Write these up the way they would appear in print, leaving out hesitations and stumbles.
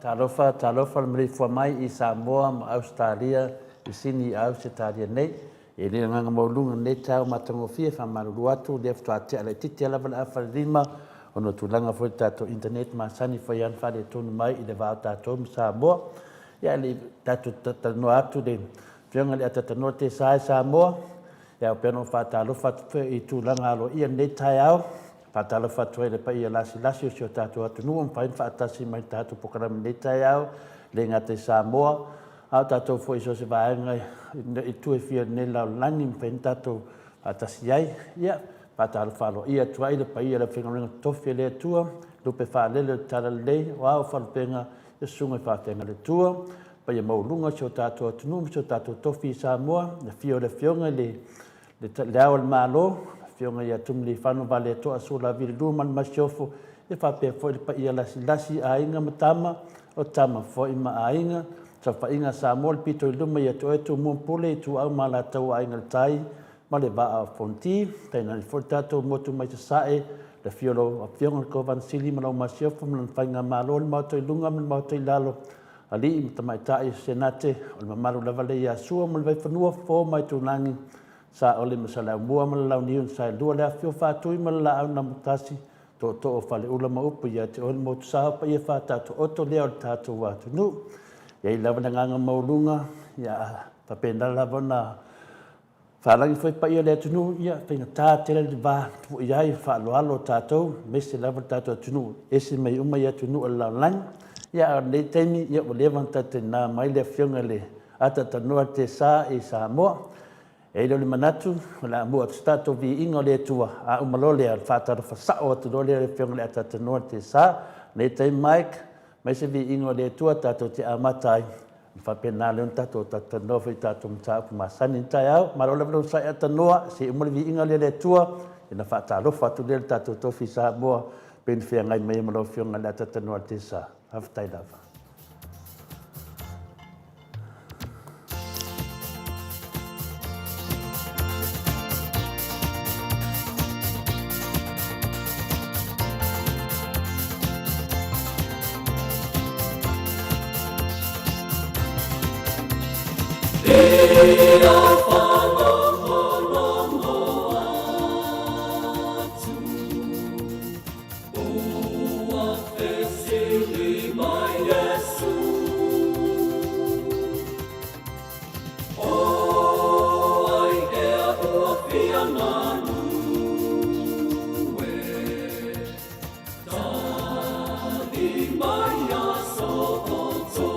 Talofa, talofa le maleifua mai i Samoa ma Ausetalia i Sini i Ausetalia nei. E le agaga maualuga lenei taeao matagofie, faamalulu atu, lea faatoa tea laitiiti lava le afa i le 5 ona o tulaga foi i le tatou internet masani foi lava ona faaletonu mai i le va o tatou ma Samoa. Ia ae le i tatou talanoa atu i le Afioga i le Atatanoa Tesae Samoa, ia pei ona ou faatalofa atu foi i tulaga aloaia i lenei taeao. E faatalofa atu ai i le paia lasilasi o si o tatou atunuu ua mafai ona faatasi mai i le tatou polokalame i lenei taeao, e le gata i Samoa, a o tatou foi i so o se vaega i itu e fia o lenei lalolagi e mafai ona tatou faatasi ai. Ia, e faatalofa aloaia atu ai i le paia o le aufaigaluega totofi a le Atua, lupe faalele o le Talalelei, o a o faalupega i susuga i faafeagaiga a le Atua, le paia maualuga o si o tatou atunuu ma si o tatou tofi i Samoa, le afio o le Afioga i Le Ao o le Malo, le Afioga ia Tuimalealiifano Vaaletoa Sualauvi II ma le Masiofo, ia faapea foi le paia lasilasi i Aiga ma Tama, o Tama foi ma Aiga, saofaiga a Samoa i le pito i luma ia te oe Tumua ma Pule, Ituau ma Alataua, Aiga i le Tai ma le Vaa o Fonoti, tainane foi le tatou motu mai Sasae, le afio o lau Afioga i le Kovana Sili ma lau Masiofo ma lana Faigamalo, le Maota i luga ma le Maota i lalo. Alii ma Tamaitai o Senate, o le mamalu lava lea ia Sua ma le Vaifanua, Fofo ma Aitulagi, Saole ma Saleaaumua ma le Launiu na Saelua, le Afifio o Faatui ma le Laau na Amotasi, Tootoo o Faleula ma upu ia te oe le Motusa o paia faataotooto lea o le tatou atunuu. E i ai lava le agaga maualuga, ia faapena lava ona faalagi foi paia o le atunuu, ia faigata tele le va tuu i ai faaaloalo tatou, aemaise lava le tatou atunuu, ese mai uma i atunuu o le lalolagi. Ia a o lenei taimi, ia ua leva ona talatalanoa mai le Afioga i le Ataatanoa Tesa i Samoa. E i ai lea o le manatu, o le a mua atu se tatou viiga o le Atua, a uma loa lea, ona faatalofa sao atu loa lea i le Afioga i le Ataatanoa Tesa. Lenei taimi Mike, aumai se viiga o le Atua tatou te amata ai, ona faapena lea ona tatou talatalanoa foi i tatou mataupu masani i le taeao. Malo lava le onosai Atanoa, se i uma le viiga lea i le Atua, ona faatalofa atu lea i le tatou tofi Samoa e pei ona feagai mai ai ma lau Afioga i le Ataatanoa Tesa. Faafetai lava. Ua fesili mai Iesu, O ai ea ua fia galue? Tali mai ia so outou.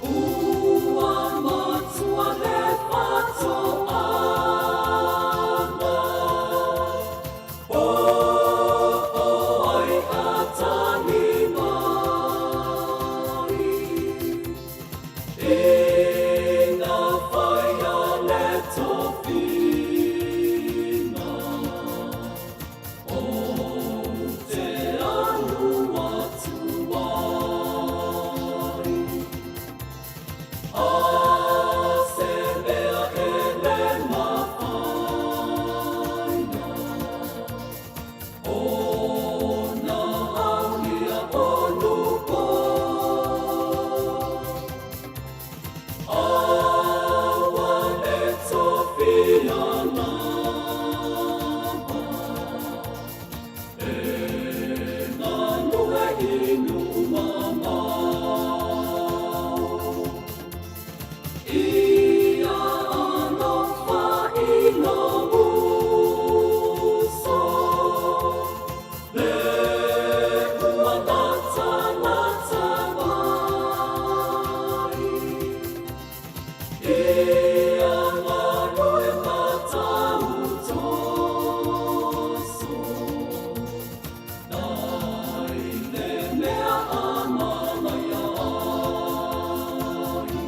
Ua matua le fatoaga, po o ai a tali mai. Ina whaia le tofina, o te alu atu ai. A se mea e le mafaia, o na aulia o lupo. A ua le tofia lava, e galue i nuu mamao. Ia alofa i lou uso, le ua latalata mai. Ia galue matau toso, dai le mea a manaia ai.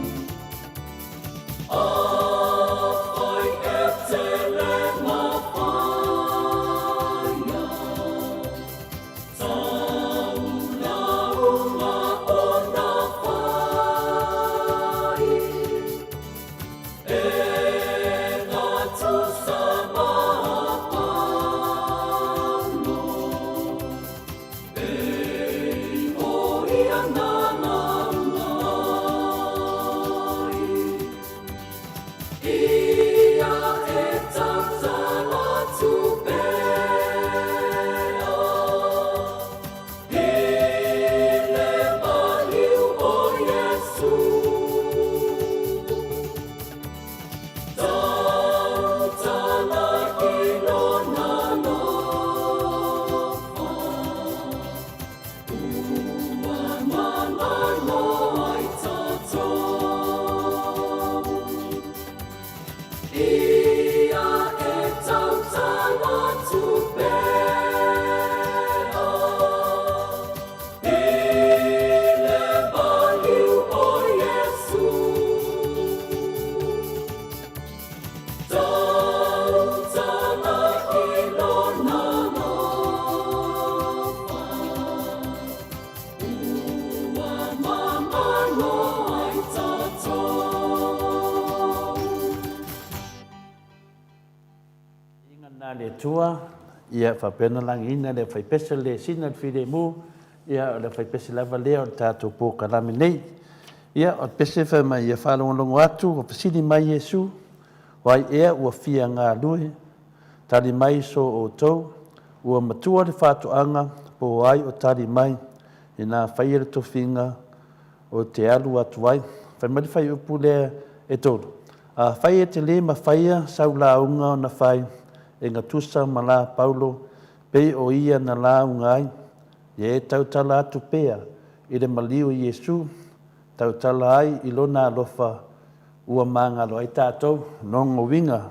Afai e tele mafaia, taulaunga o na fai, e gatusa ma Paulo, e o ia na launa ai. Ia e tautala tupea, i le maliu o Iesu. Tautala i lona alofa, ua malalo ai tatou. Ia e tautala tupea, i le maliu o Iesu. Tautala i lona alofa, ua mamalo ai tatou. Viiga na le Atua, ia faapea ona lagiina le aufaipese le sina le filemu, Ia, o le aufaipese lava lea o le tatou polokalame nei. Ia, o le pese fai mai, ia faalogologo atu, ua fesili mai Iesu, O ai ea ua fia galue? Tali mai so outou, ua matua le faatoaga, po o ai o tali mai, inā faia le tofiga o te alu atu ai. Fai mai le fuaiupu lea e 3, Afai e te le mafaia sau lauga ona fai, e gatusa ma la Paulo, pei o ia na lauga ai, ia e tautala atu pea i le maliu o Iesu, tautala ai i lona alofa ua magalo ai tatou. Lona uiga,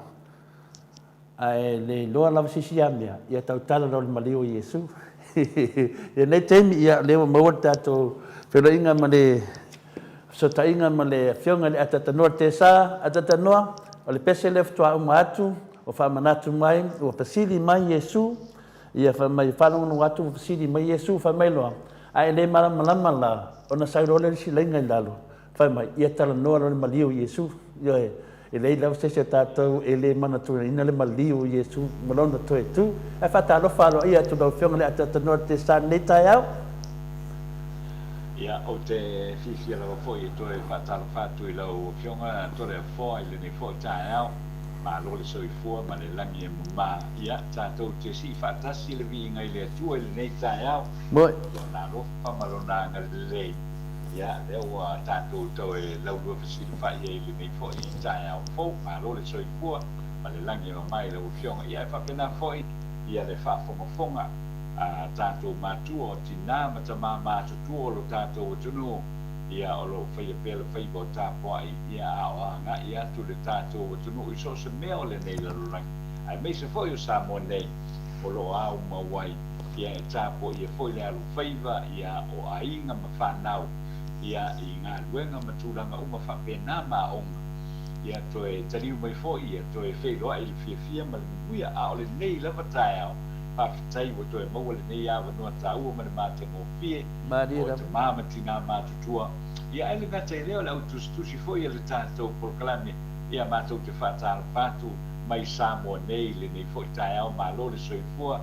a e le iloa lava se isi mea, ia tautala loa i le maliu o Iesu. I lenei taimi, ia, o lea ua maua le tatou feiloaiga ma le fesootaiga ma le Afioga i le Atatanoa Tesa. Atatanoa, o le pese lea faatoa uma atu, ua faamanatu mai, ua fesili mai Iesu, ia fai mai, faalogologo atu ua fesili mai Iesu, fai mai loa, a e le malamalama la, ona sau loa lea o le isi laina i lalo, Fai mai, ia talanoa loa le maliu o Iesu. Ioe, e leai lava se isi o tatou e le manatuaina le maliu o Iesu ma lona toe tu. Ae faatalofa aloaia atu lau Afioga i le Ataatanoa i le Tesa i lenei taeao. Ia, ou te fiafia lava foi e toe faatalofa atu i lau Afioga Toleafoa i lenei foi taeao. Malo le soifua ma le lagi e mama. Ia, tatou te sii faatasi le viiga i le Atua i lenei taeao, i Lona alofa ma Lona agalelei. Ia, lea ua tatou toe laulua fesilafai ai i lenei foi taeao fou. Malo le soifua ma le lagi e mama i lau Afioga. Ia, e faapena foi ia le faafogafoga a tatou matua o tinā ma tamā matutua o lo tatou atunuu, ia, o lo o faia pea le faiva o tapuai, ia, a o agai atu le tatou atunuu i so o se mea o lenei lalolagi, aemaise foi o Samoa nei o lo o aumau ai. Ia e tapuaia foi le alofaiva ia o aiga ma fanau ia i galuega ma tulaga uma faapena ma aoga. Ia toe taliu mai foi ia toe feiloai i le fiafia ma le manuia. A o lenei lava taeao, faafetai ua toe maua lenei avanoa taua ma le matagofie Malie o lava. tama ma tina matutua. Ia ae le gata i lea o le au tusitusi foi a le tatou polokalame ia matou te faatalofa atu mai Samoa nei i lenei foi taeao. Malo le soifua.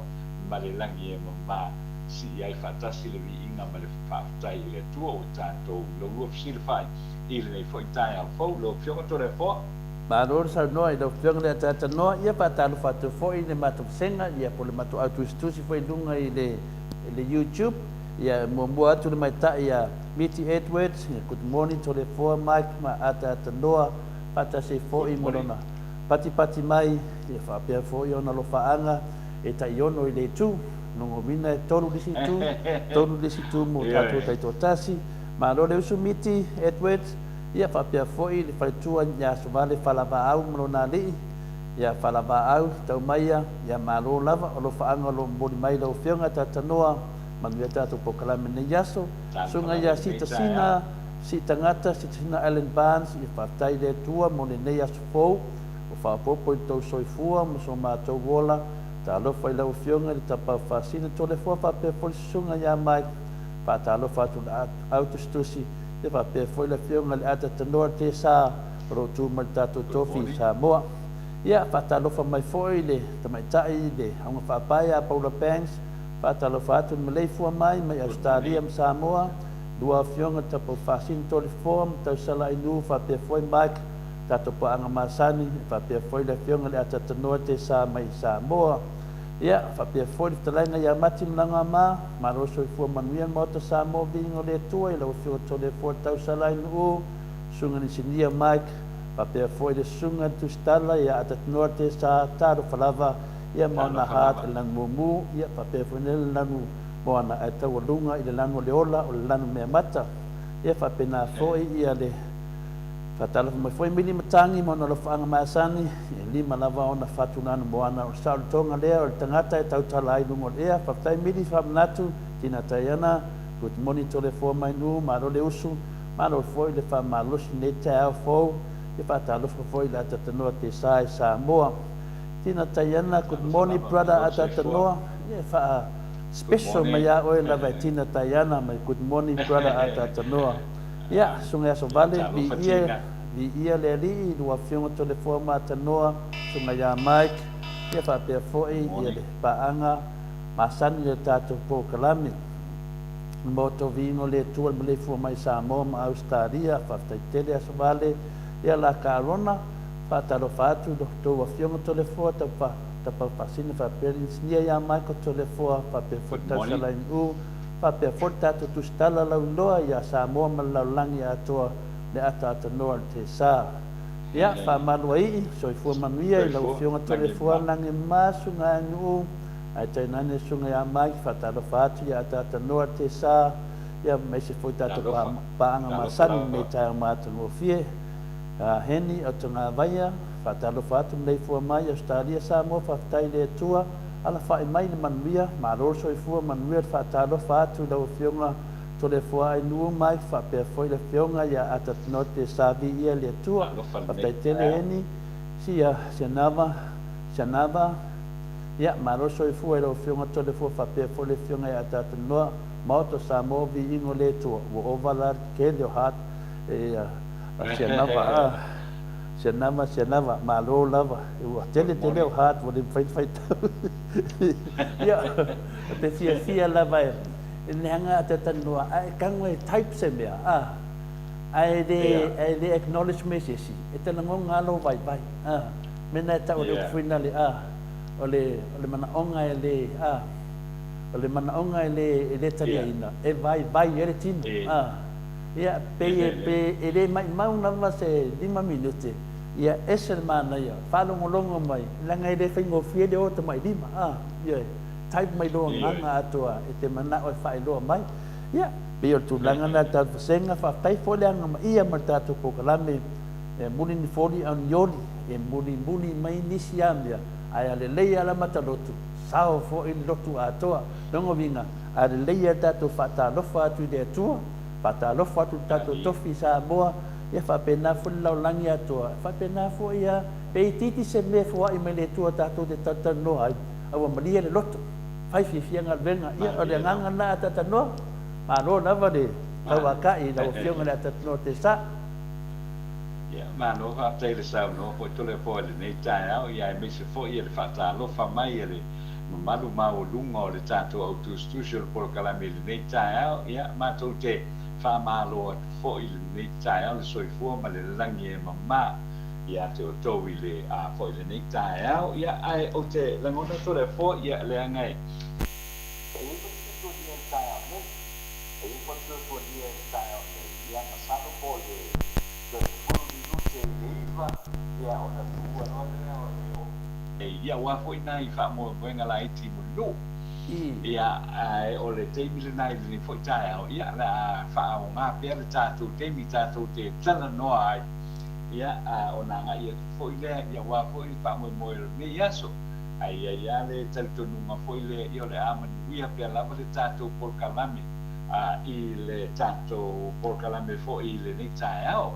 ma le lagi e mama, sii ai faatasi le viiga ma le faafetai i le Atua ua tatou laulua fesilafai i lenei foi taeao fou. Lau Afioga Toleafoa. Malo le saunoa i lau Afioga le Ataatanoa. Ia faatalofa atu foi i le matou vasega, ia po o le matou au tusitusi foi i luga i le i le YouTube. Ia e muamua atu le maitai ia Miti Edwards, ia good morning Toleafoa, Mike ma Ataatanoa, faatasi ai foi Good ma morning. lona patipati mai, ia faapea foi ona alofaaga E tai ono i le itu, logomina e tolu le isi itu, tolu le isi itu mo tatou Ioe. taitoatasi. Malo le usu Miti Edwards, ia faapea foi le faletua ia Sovale Falavaau ma lona alii, ia Falavaau Taumaia, ia malo lava, o alofaaga o lo o momoli mai i lau Afioga Tatanoa, manuia tatou polokalame i lenei aso. Talofa Susuga lava ia i lenei Sita taeao. Sina, Siitagata, Sita Sina Allan Barnes, ia faafetai i le Atua mo lenei aso fou. Ua faaopoopo i lo outou soifua ma so matou ola. Talofa i lau Afioga i le Tapaau Faasina Toleafoa faapea foi le Susuga ia Mike. Faatalofa atu i le au tusitusi ia faapea foi le Afioga i le Atatanoa Tesa o lo o tu mai i le tatou Good tofi i morning. Samoa. Ia, faatalofa mai foi i le Tamaitai i le Augafaapae ia Paula Banks. Faatalofa atu i le maleifua mai mai Good Ausetalia morning. ma Samoa, lua Afioga i le Tapaau Faasina Toleafoa ma Tausala Ainuu faapea foi Mike tatou paaga masani, e faapea foi le Afioga i le Atatanoa Tesa mai Samoa. Ia, faapea foi le fetalaiga ia Mati Malagama, malo soifua manuia le Maota Samoa viiga o le Atua i lau Afioga Toleafoa Tausala Ainuu, Susuga i le Inisinia Mike, faapea foi le Susuga i le Tusitala ia Atatanoa Tesa, talofa lava, ia ma ona Talofa heart lava. i le lanu mumu, ia faapea foi nei le lanu moana ae taualuga i le lanu o le ola, o le lanu meamata. Ia faapena foi ia le Faatalofa mai foi Mili Matangi ma ona alofaaga masani, e lima lava ona fatugano moana o le saolotoga lea o le tagata e tautala ai i luga o le ea. Faafetai Mili faamanatu, Tina Taiana, good morning Toleafoa Mainuu, malo le usu, malo foi le faamalosi i lenei taeao fou, e faatalofa foi i le Atatanoa Tesa i Samoa. Tina Taiana, good Talofa morning lava, brother malo le soifua. Atatanoa, e faa Good special mai morning. ia oe lava e Tina Taiana mai good morning brother Atatanoa. Ia, Susuga ia Ia, Sovale, talofa viia, Tina. viia le Alii i lua Afioga Toleafoa ma Tanoa, Susuga ia Mike, ia faapea Good foi ia morning. le paaga masani i le tatou polokalame. Le Maota o Viiga o le Atua i le maleifua mai i Samoa ma Ausetalia, faafetai tele Asovale, ia la Carona, faatalofa atu i lo outou Afioga Toleafoa Taupa Tapaufasina faapea le Inisinia ia Michael Toleafoa faapea foi le Good morning. Tausalainiu, faapea foi le tatou Tusitala Lauiloa ia Samoa ma le lalolagi atoa le ataatanoa i le tesa. Ia, faamaluaii, soifua manuia i lau Soifua, Afioga lagi Toleafoa ma. Lagima Sugaanuu, ae tainane Susuga ia Mike, faatalofa atu ia ataatanoa i le tesa, ia aemaise foi tatou Talofa, paaga talofa masani i lenei lava. taeao matagofie. Heni Otagavaia, faatalofa atu maleifua mai Ausetalia Samoa, faafetai i le Atua, alafai mai le manuia, malo le soifua, manuia le faatalofa atu i lau Afioga Toleafoa Ainuu Mike, faapea foi le Afioga ia Atatnote Sa Viia le Atua, Talofa lenei faafetai tele taeao. Heni, sia Sianava, Sianava, Ia, malo le soifua i lau Afioga Toleafoa faapea foi le Afioga ia Atatnoa, Maota o Samoa, viiga o le Atua, ua ova la le tele o heart e Sianava a Sianava Sianava malo lava ua tele Good tele o morning. heart ua le mafai ona faitau. Ia, ou te fiafia lava e leaga Atatanoa ae tago e type se mea a ae le ae le acknowledge mai se isi e te lagona lava lou vaivai a mea na e tau o le upu foi lea a o le o le manaoga e le a o le manaoga e le e le taliaina e vaivai ai le tino a Ia, pei e, pe e le maimau lava se 5 minute, ia ese le manaia, faalogologo mai, leaga e le faigofie le o tamai lima, a, ioe, type mai lou agaga atoa e te manao e faailoa mai. Ia, pei o le tulaga lena o le tatou vasega, faafetai foi le agamaia ma le tatou polokalame, e muli ni foli a o ni oli, e mulimuli mai nisi lava mea, ae a lelei lava le amata lotu, sao foi le lotu atoa. Lona uiga, a lelei lava le tatou faatalofa atu i le Atua, Faatalofa atu i le tatou tofi i Samoa, ia faapena foi le lalolagi atoa, e faapena foi a pe itiiti se mea e foai mai le Atua tatou te talatalanoa ai, a ua malie le loto, fai fiafia galuega, ia o le agaga lena a talatalanoa, malo lava le tauakai i lau Afioga i le Atatanoa Tesa. Ia, malo faafetai i le saunoa foi Toleafoa i lenei taeao, ia aemaise foi e le faatalofa mai e le mamalu maualuga o le tatou au tusitusi o le polokalame i lenei taeao. Ia, matou te faamalo atu foi i lenei taeao le soifua ma le lagi e mama ia te outou i le a foi lenei taeao. Ia, ae ou te lagona Toleafoa, ia, leaga e E i ai foi le tuatuagia i le taeao nei. E i ai foi le tuatuagia i le taeao nei, ia, masalo po o le toe 10 minute i le 9, ia, ona tuua loa lea o le Ia, aua foi nai faamoemoega laiti mulinuu. Ia, ae o le taimi lena i lenei foi taeao, ia, o le a faaaoga pea le tatou taimi tatou te talanoa ai, ia, ona agai atu foi lea, ia, aua foi le faamoemoe o lenei aso. Ae i ai lava le talitonuga foi lea, ia, o le a manuia pea lava le tatou polokalame i le tatou polokalame foi i lenei taeao.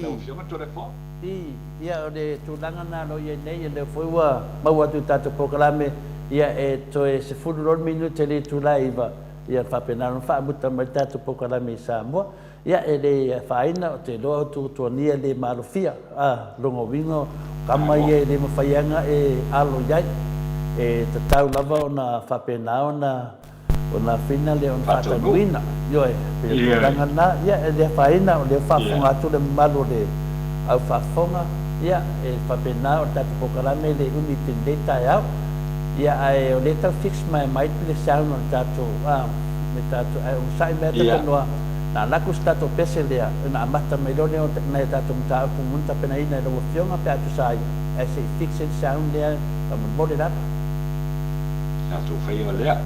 Lau Afioga Toleafoa. Ii, Ia, o le tulaga lena o lo o i ai nei, o lea foi ua maua atu i le tatou polokalame, ia, e toe 10 loa le minute i le itula e 9, ia, ona faapena ona faamuta mai le tatou polokalame i Samoa. Ia, e le afaina, ou te iloa o tuatuagia le malofia, a, lona uiga o tama ia e le mafai lava ona e alo i ai. E tatau lava ona faapena ona Ona finale ona faataunuuina. Ioe, pei o le tulaga lena. Ia, e le afaina, o lea e faafofoga atu le mamalu o le au faafofoga, ia, e faapena o le tatou polokalame e le umi i lenei taeao. Ia, ae o lea e tau fix mai mai le sound o le tatou, a, le tatou, ae onosai mai lava talanoa, na alu atu se tatou pese lea, ona amata mai loa lea o nai a tatou mataupu ua tapenaina e lau Afioga pe a tusa ai, ae se i fix ai le sound lea faamolemole lava. Tatou faia lea.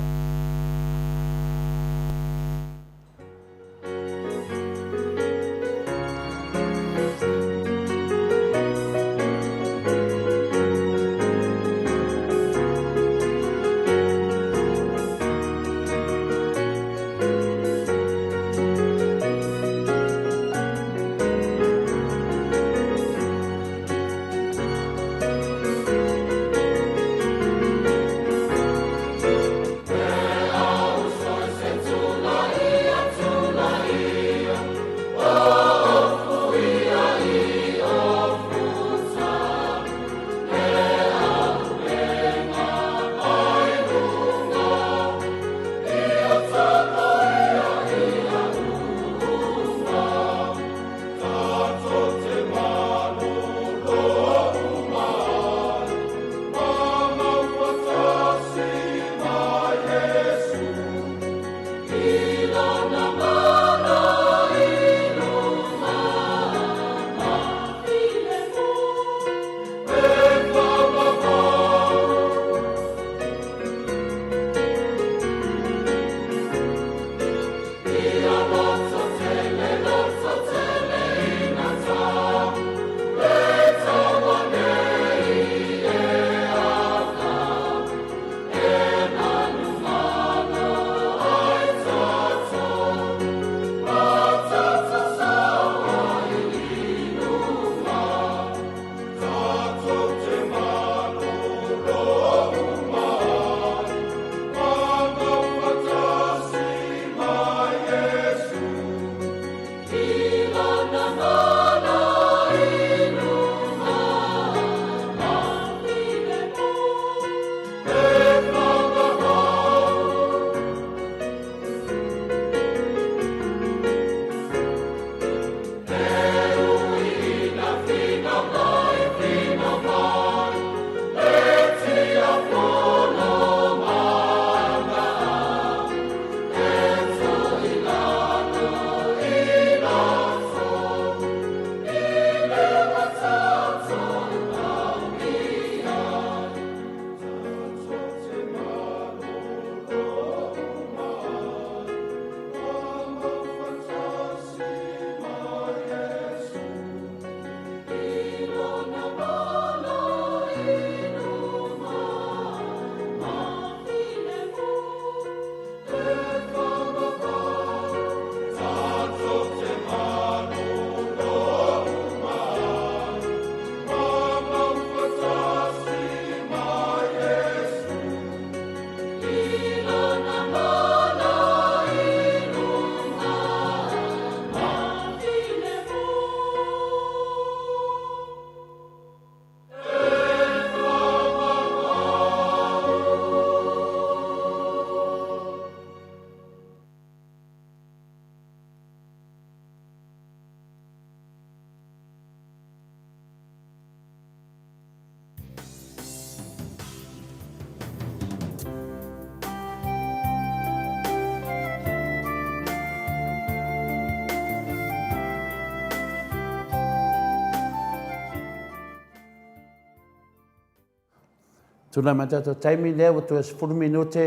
Tulai mai tatou taimi lea ua toe 10 minute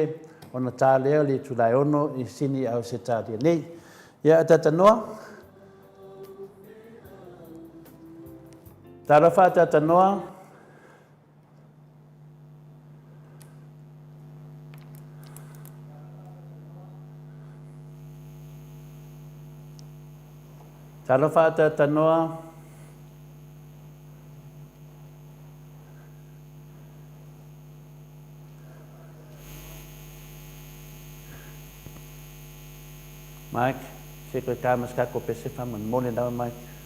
ona ta lea o le itula e 6 i Sini i Ausetalia nei. Ia, Atatanoa. Talofa Atatanoa. Talofa Atatanoa. Mike, se koe tā mas ka kope se whaman. Mole lava, Mike.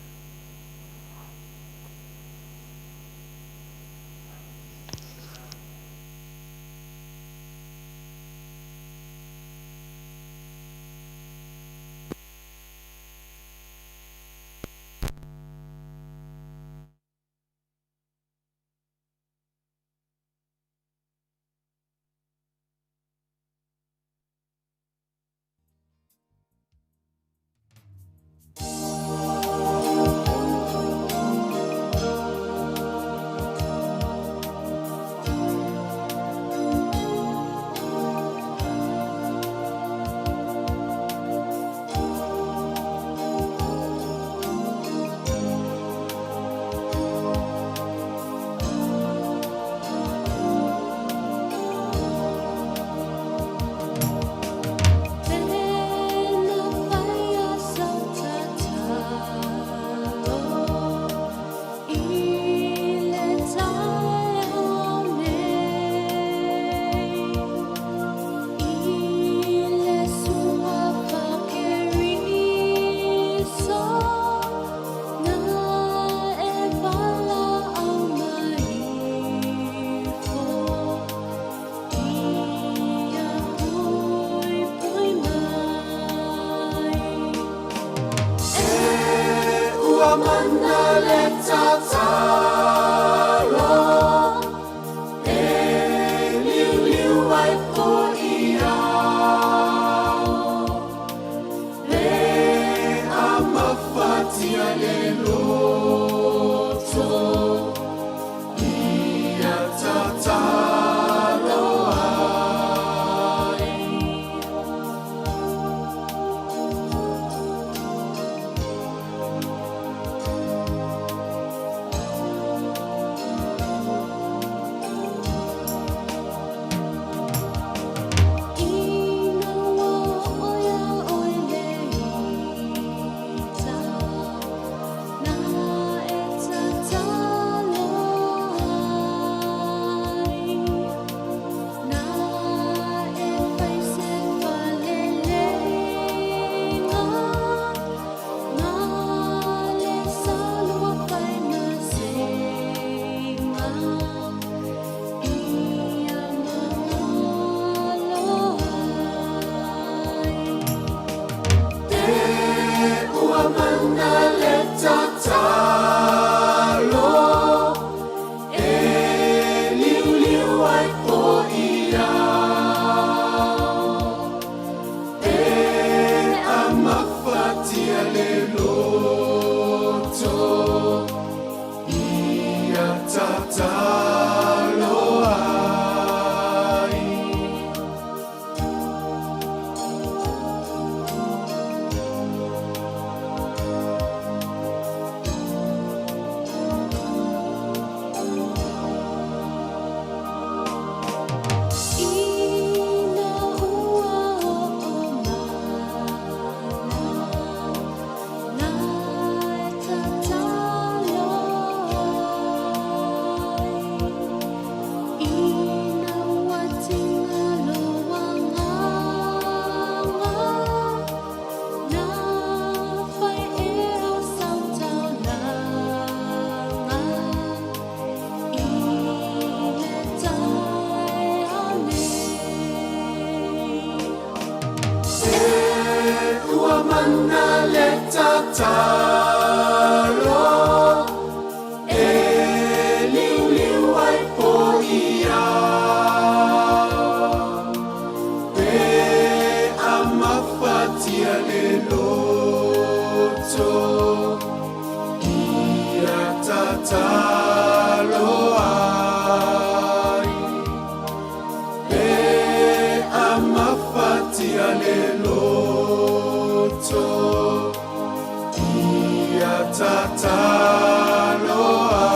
tatalo ai.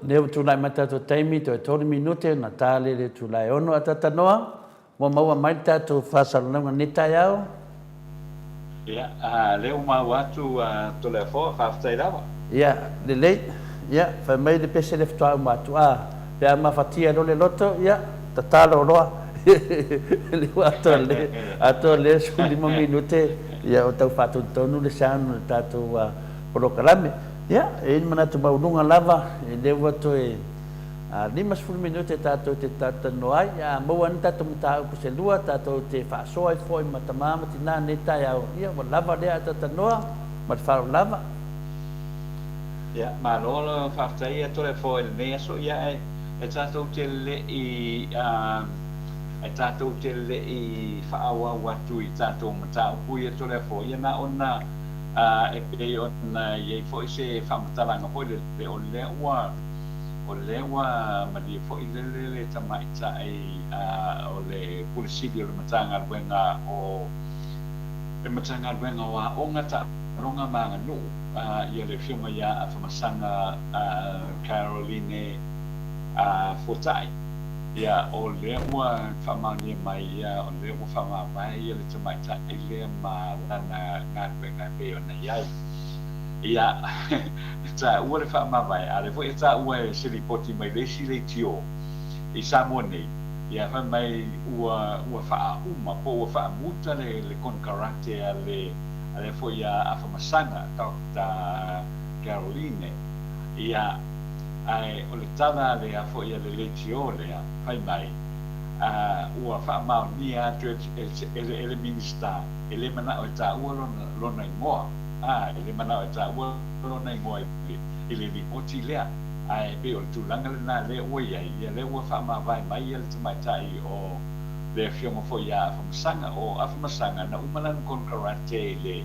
Lea ua tulai mai tatou taimi, toe 3 minute ona ta lea i le itula e 6 a Tatanoa. Ua maua mai le tatou faasalalauga i lenei taeao. Ia, a lea ua maua atu a Toleafoa, faafetai lava. Ia, lelei. Ia, fai mai le pese lea faatoa uma atu, a, pe a mafatia loa le loto, ia, tatalo loa. Lea ua atoa le, atoa le 15 minute, ia, o tau faatonutonu le sound o le tatou polokalame. Ia, e i ai le manatu maualuga lava, lea ua toe 50 minute tatou te talatalanoa ai, a maua ai ni tatou mataupu se lua tatou te faasoa ai foi ma tama ma tina i lenei taeao, ia ua lava lea a talatalanoa ma le faaaloalo lava. Ia, malo le faafetai ia Toleafoa i lenei aso, ia e tatou te le i e tatou te le i faaauau atu i tatou mataupu ia Toleafoa, ia na ona e pei ona i ai foi se faamatalaga foi lele, o lea ua O lea ua malie foi lele le tamaitai o le Pule Sili o le Matagaluega o le Matagaluega o Aoga, Taaloga ma Aganuu, ia le Afioga ia Afamasaga Caroline Fuatai. Ia, o lea ua faamaonia mai, ia, o lea ua faamavae ia le tamaitai lea ma lana galuega e pei ona i ai. Ia, e taua le faamavae, a o lea foi e taua e se lipoti mai le isi leitio i Samoa nei, ia fai mai ua, ua faauma po ua faamuta le, le konekarate a le, a lea foi a Afamasaga, Doctor Caroline, ia, ae o le tala a lea foi a le leitio lea, fai mai, a, ua faamaonia atu e, e, e, e le Minisita, e le manao e taua lona, lona igoa. A, e le manao e taua lona igoa i le lipoti lea, ae pei o le tulaga lena lea ua i ai, ia lea ua faamavae mai ia le tamaitai o le afioga foi ia Afamasaga. O Afamasaga na uma lana konekarate i le,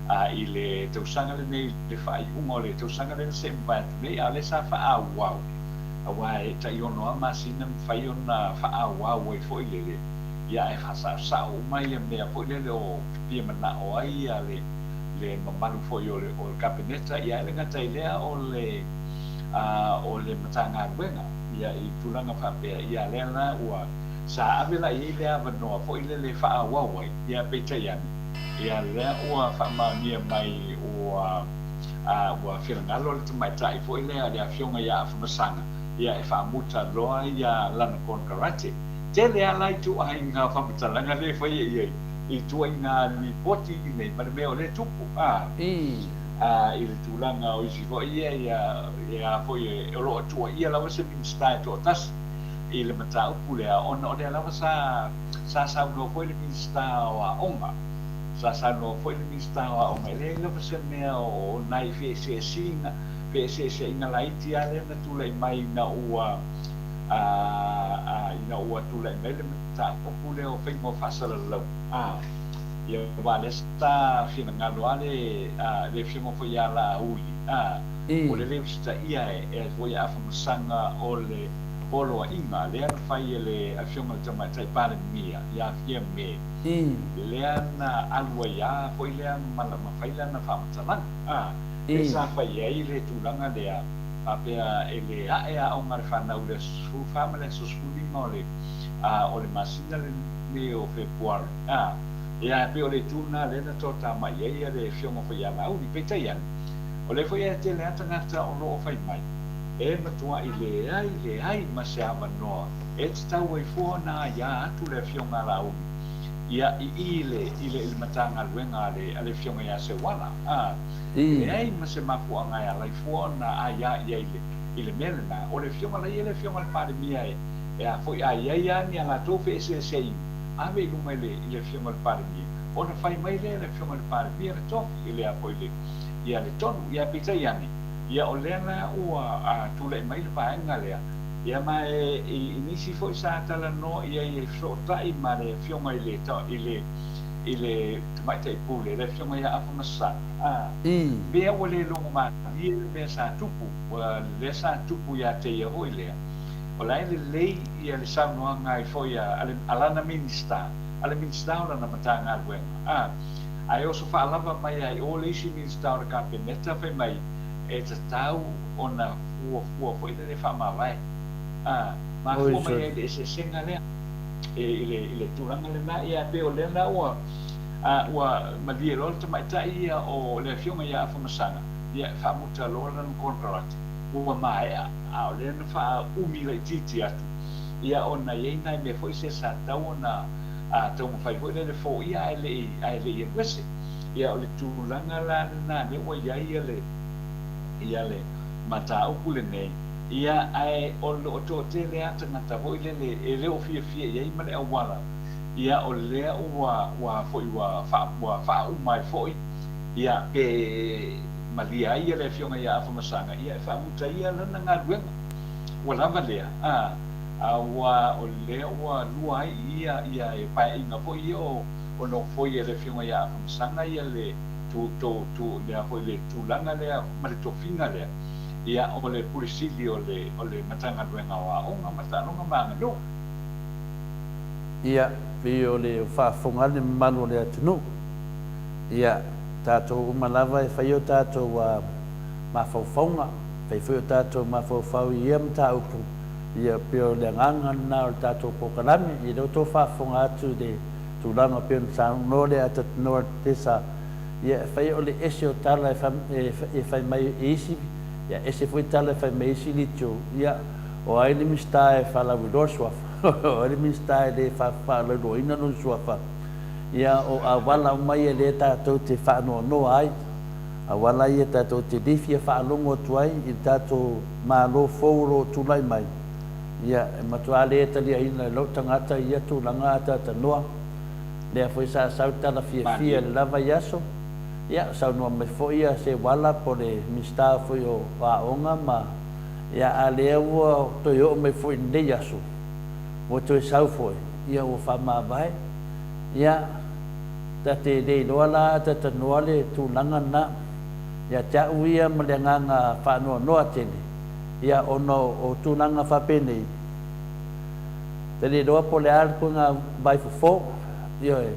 a, i le tausaga lenei, i le faaiuga o le tausaga lea na seʻe mavae atu nei, a o lea sa faaauau, aua e tai ono lava masina mafai ona faaauau ai foi lele, ia ae faasaosao uma ia mea foi lele o fia manao ai ia le le mamalu foi o le o le Kapeneta, ia e le gata i lea o le a o le Matagaluega ia i tulaga faapea, ia lea la ua sa ave la i ai le avanoa foi lele e faaauau ai, ia peitai ane, ia lea ua faamaonia mai ua a ua finagalo le tamaitai foi lea le Afioga ia Afamasaga ia e faamuta loa ia lana konekarate. Tele lava la ituaiga faamatalaga lea e faia i ai i ituaiga lipoti nei ma le mea o lea e tupu a i le tulaga o isi foi ia ia a foi o lo o tuuaia lava se Minisita e toatasi i le mataupu lea ona o lea lava sa sa saunoa foi le Minisita o Aoga sa saunoa foi le Minisita o Aoga e leai lava se mea o nai feeseeseaiga feeseeseaiga laiti lava lea na tulai mai ina ua ina ua tulai mai le mataupu lea o faiga o faasalalau, ia aua o lea sa finagalo lava le le Afioga foi ia Laauli, o le le usitaia e foi Afamasaga o le poloaiga lea na fai e le Afioga i le Tamaitai Palemia ia Fiame, lea na alu ai lava foi lea ma fai lana faamatalaga, lea sa fai ai le tulaga lea. Faapea e le ae aoga le fanau i le aso 14 ma le aso 15 o le o le masina lenei o Fepuari. A, ia, e pei o le itu lena lea na toatamai ai le Afioga foi ia Laauli. Peitai ane, o lea foi e tele lava tagata o lo o fai mai, e matuai leai, leai ma se avanoa e tatau ai fua ona aia atu le Afioga a Laauli, ia, i i i le, i le, i le Matagaluega a le, a le Afioga ia Seuala. A. E leai ma se mafuaaga e ala ai fua ona aia i ai i le mea lena. O le afioga la ia le afioga i le Palemia e, e a foi, a i ai lava ni a latou feeseeseaiga, ave i luma i le, i le afioga i le Palemia, ona fai mai lea e le afioga i le Palemia le tofi, i le a foi le, ia le tonu. Ia peitai ane, ia o lea la ua a, tulai mai le vaega lea, ia ma e, i, i nisi foi sa talanoa i ai e fesootai ma le afioga i le, i le, i le Tamaitai Pule, le Afioga ia Afamasaga, a mea ua le logomalie le mea sa tupu, lea sa tupu ia te ia foi lea, O la e lelei ia le saunoaga ai foi a a lana Minisita, a le Minisita o lana Matagaluega, a, ae oso faalava mai ai o le isi Minisita o le Kapeneta fai mai e tatau ona fuafua foi lele faamavae, a, mafua mai ai le eseesega lea e i le i le tulaga lena. Ia e pei o lea la ua a ua malie loa le tamaitai ia o le Afioga ia Afamasaga, ia e faamuta loa lana konekarate ua maea, a o lea na faaumi laitiiti atu, ia ona e i ai nai mea foi se sa tatau ona taumafai foi lele foia ae le i ae le i alu ese. Ia o le tulaga la lena lea ua i ai ia le ia le mataupu lenei, ia ae o lo o toatele lava tagata foi lele e le o fiafia i ai ma le auala, ia o lea ua ua foi ua ua faauma ai foi, ia pe malie ai ia le Afioga ia Afamasaga, ia e faamuta ia lana galuega. Ua lava lea, a, aua o lea ua lua ai i ia, ia e paeaiga foi ia o, o nofoia e le Afioga ia Afamasaga ia le tu, to, tu, lea foi le tulaga lea ma le tofiga lea, ia o le Pule Sili o le, o le Matagaluega o Aoga ma Taaloga ma Aganuu. Ia, pei o le faafofoga a le mamalu o le atunuu. Ia, tatou uma lava e fai o tatou mafaufauga, fai foi o tatou mafaufau i ia mataupu, ia pei o le agaga lena o le tatou polokalame. Ia lea ua outou faafofoga atu i le tulaga pei ona saunoa le Atatinoa Tesa, ia e fai o le ese o tala e fai mai e isi, ia ese foi tala e fai mai e isi leitio, ia o ai le Minisita e faalauiloa le suafa, o ai le Minisita e le faalauiloaina lona suafa. Ia, o auala uma ia lea tatou te faanoanoa ai, auala ia tatou te le fia faalogo atu ai i le tatou Malo fou o lo o tulai mai, ia, e matua le taliaina e lou tagata ia tulaga ataatanoa. Lea foi sa sau tala fiafia i le la vaiaso, ia, saunoa mai foi ia Seuala po o le Minisita foi o Aoga ma, ia, a lea ua toe oo mai foi i lenei aso, ua toe sau foi, ia ua faamavae. Ia, ta te le iloa la atatanoa le tulaga lena ia te au ia ma le agaga faanoanoa tele, ia ona o tulaga faapenei, ta le iloa po o le a le tuaiga vaifofo. Ioe,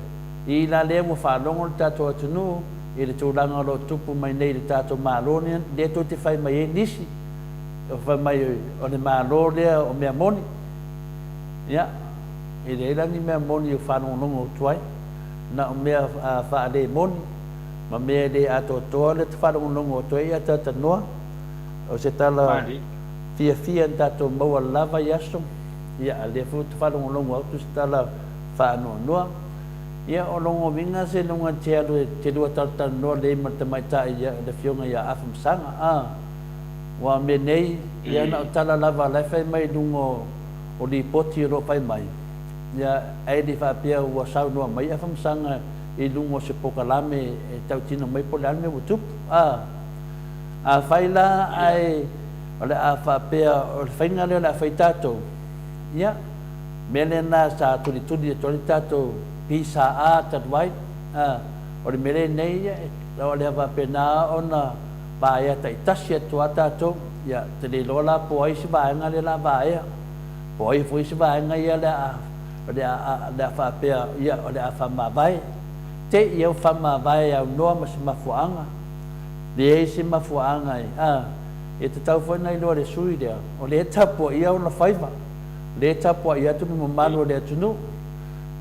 i la lea ua faalogo le tatou atunuu i le tulaga o lo o tupu mai nei i le tatou Malo lea tou te fai mai ai nisi, fai mai o le Malo lea o mea moni. Ia, e leai la ni mea moni o faalogologo atu ai, na o mea faale moni ma mea e le atoatoa le faalogologo atu ai atatanoa. O se tala fiafia na tatou maua lava i aso, ia, a lea foi ou te faalogologo atu se tala faanoanoa. Ia, o lona uiga seiloga e te alu e te lua talatalanoa lelei ma le tamaitai le Afioga ia Afamasaga, a. Aua o mea nei, ia na o tala lava la e fai mai i luga o o lipoti o lo o fai mai, ia, ae le faapea ua saunoa mai Afamasaga i luga o se polokalame e tautino mai po o le a le mea ua tupu. A, afai la ae o le a faapea o le faiga lea o le a fai tatou, ia, mea lena sa tulituli atu ai le tatou PSA talu ai, a, o le mea lenei, ia, o le a faapena ona vaea taitasi atu lava tatou, ia, ou te le iloa la po o ai isi vaega lea o le a vaea, po o ai foi isi vaega ia o le a, o le a, o le a faapea, ia, o le a faamavae. Te i au faamavae e aunoa ma se mafuaaga. Leai se mafuaaga e, a, e tatau foi ona iloa e le sui lea, o lea e tapuaia ona faiva, o lea e tapuai atu le mamalu o le atunuu.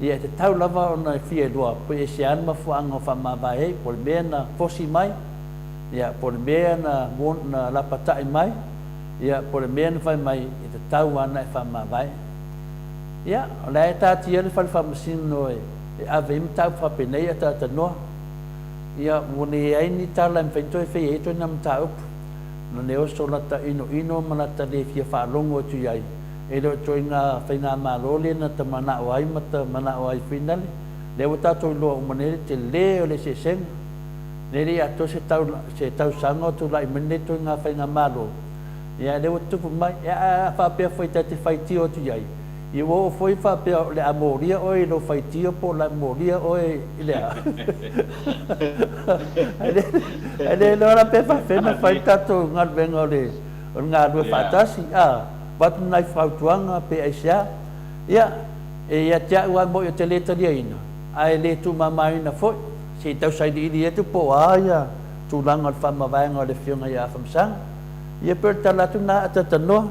Ia, e tatau lava ona e fia iloa pe se a le mafuaaga o faamavae ai, po o le mea na fosi mai, ia, po o le mea na, na lapatai mai, ia, po o le mea na fai mai, e tatau lava ona e faamavae. Ia, o la e taatia le fale faamasino e, e ave ai mataupu faapenei a taatanoa. Ia, ua leai ni tala e mafai ona toe faia ai ituaiga mataupu. Na le oso lata inoino ma lata le fia faalogo atu i ai, e le o ituaiga faigamalo lea na ta manao ai ma ta manao ai finale. Lea ua tatou iloa uma nei le tele o le eseesega. Nei le i atoa se tau, se tausaga o tulai mai lenei ituaiga faigamalo, ia lea ua tutupu mai. Ia, a, a faapea foi ta te faitio atu i ai, ia ua oo foi faapea o le a molia oe i lou faitio po o le a molia oe i le a? Ae le iloa la pe faapefea ona fai le tatou galuega o le, o le galulue faatasi, a. Avatu nai fautuaga pe aisea. Ia, e ia te a'u lava mo'i ou te le taliaina, ae le tuumamaina foi, se i tau sailiili atu po o a ia tulaga o le faamavaega o le Afioga ia Afamasaga. Ia pei o le tala atu lena atatanoa.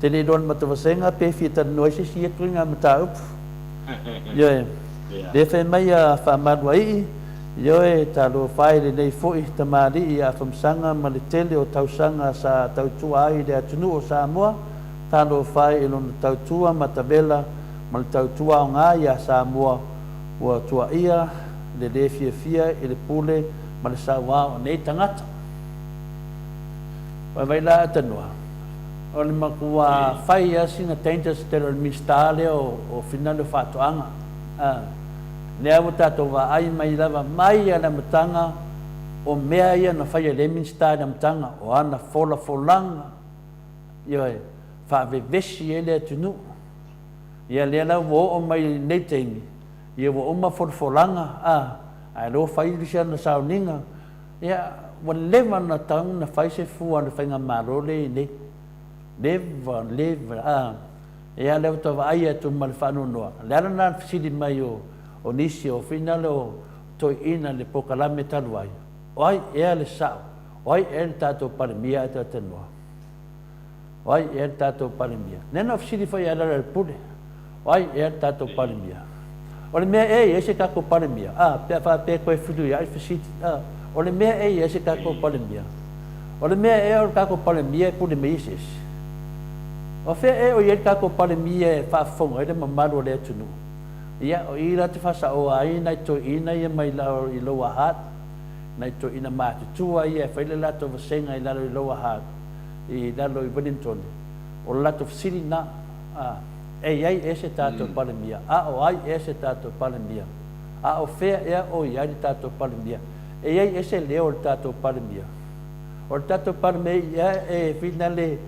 Te le iloa le matavasega pe fia talanoa ai se isi ia ituaiga mataupu. Ioe. Lea fai mai a Faamaluaii, Ioe, talofa e lenei foi tamalii ia Afamasaga ma le tele o tausaga sa tautua ai i le atunuu o Samoa, Talofa e i lona tautua matavela ma le tautua aoga iā Samoa ua tuaia le lē fiafia i le pule ma le sauā o nei tagata. Vaivai la Atanua, o le matua fai lava sina dangerous tele o le Minisita lea o finale o Faatoaga. A, lea ua tatou vaai mai lava mai lava i le amataga o mea ia na faia e lea Minisita i le amataga, o ana folafolaga, Ioe, faavevesi ai le atunuu. Ia lea la ua oo mai i lenei taimi, ia ua uma folafolaga, a, ae lea ua fai isi ana sauniga. Ia, ua leva ona tatau ona fai se fua a le faigamalo lea e i ai nei. Leva, leva, a. Ia lea ua tau vaai atu ma le faanoanoa. O le ala lena o le fesili mai o, o nisi o finale o toeaiina i le polokalame talu ai, o ai ea le sao? O ai ea le tatou Palemia ae talatalanoa? O ai ea le tatou Palemia? Lea na ou fesili foi ia Lealailepule, o ai ea le tatou Palemia? O le mea ea e i ai se tatou Palemia? A, pe a faapea e toe feluiai le fesili. A, o le mea ea e i ai se tatou Palemia? O le mea ea o le tatou Palemia e pule mai ai se isi? O fea ea o i ai le tatou Palemia e faafofoga ai le mamalu o le atunuu? Ia, o i la te faasaoa ai nai toeaiina ia mai lalo i Lower Hutt, nai toeaiina matutua ia e fai le latou vasega i lalo i Lower Hutt, i lalo i Wellington, o le latou fesili lena, a, e i ai ea se tatou Palemia? A o ai ea se tatou Palemia? A o fea ea o i ai le tatou Palemia? E i ai ea se leo o le tatou Palemia? O le tatou Palemia e finale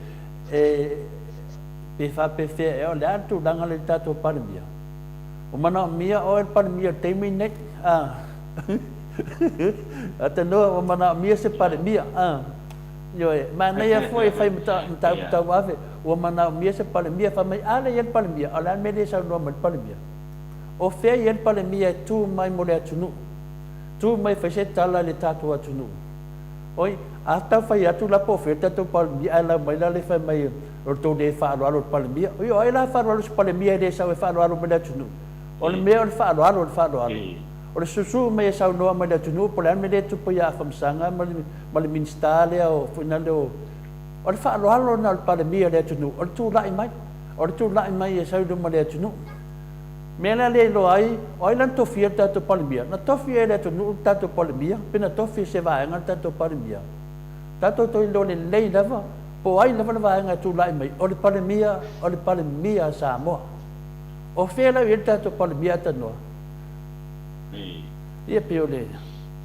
e pe faapefea ea, o le a le tulaga lea i le tatou Palemia? Ua manaomia oe le Palemia i le taimi lenei, a. Atanoa ua manaomia se Palemia, a. Ioe, manaia foi e fai mataupu tauave, ua manaomia se Palemia, fai mai, a lea e i ai le Palemia, a o le a le mea e le saunoa mai ai le Palemia? O fea e i ai le Palemia e tu mai mo le atunuu, tu mai e fai se tala i le tatou atunuu? Oi, a tau fai atu la po o fea le tatou Palemia, ae lau mai la le fai mai o le tou le faaaloalo i le Palemia. Oi, o ai la e faaaloalo i se Palemia e le sau e faaaloalo mai le atunuu? O le mea o le faaaloalo, o le faaaloalo. O le susu mai e saunoa mai le atunuu po o le a le mea lea e tupu ia Afamasaga ma le ma le Minisita lea o foi na lea o o le faaaloalo lena o le Palemia o le atunuu, o le tulai mai, o le tulai mai e sau i luma o le atunuu. Mea la lea e iloa ai, o ai la na tofia le tatou Palemia? Na tofi e le atunuu le tatou Palemia, pe na tofi e se vaega le tatou Palemia? Tatou toe iloa lelei lava po o ai lava le vaega e tulai mai, o le Palemia, o le Palemia a Samoa. O fea la o i ai le tatou Palemia Atanoa? Ia pei o le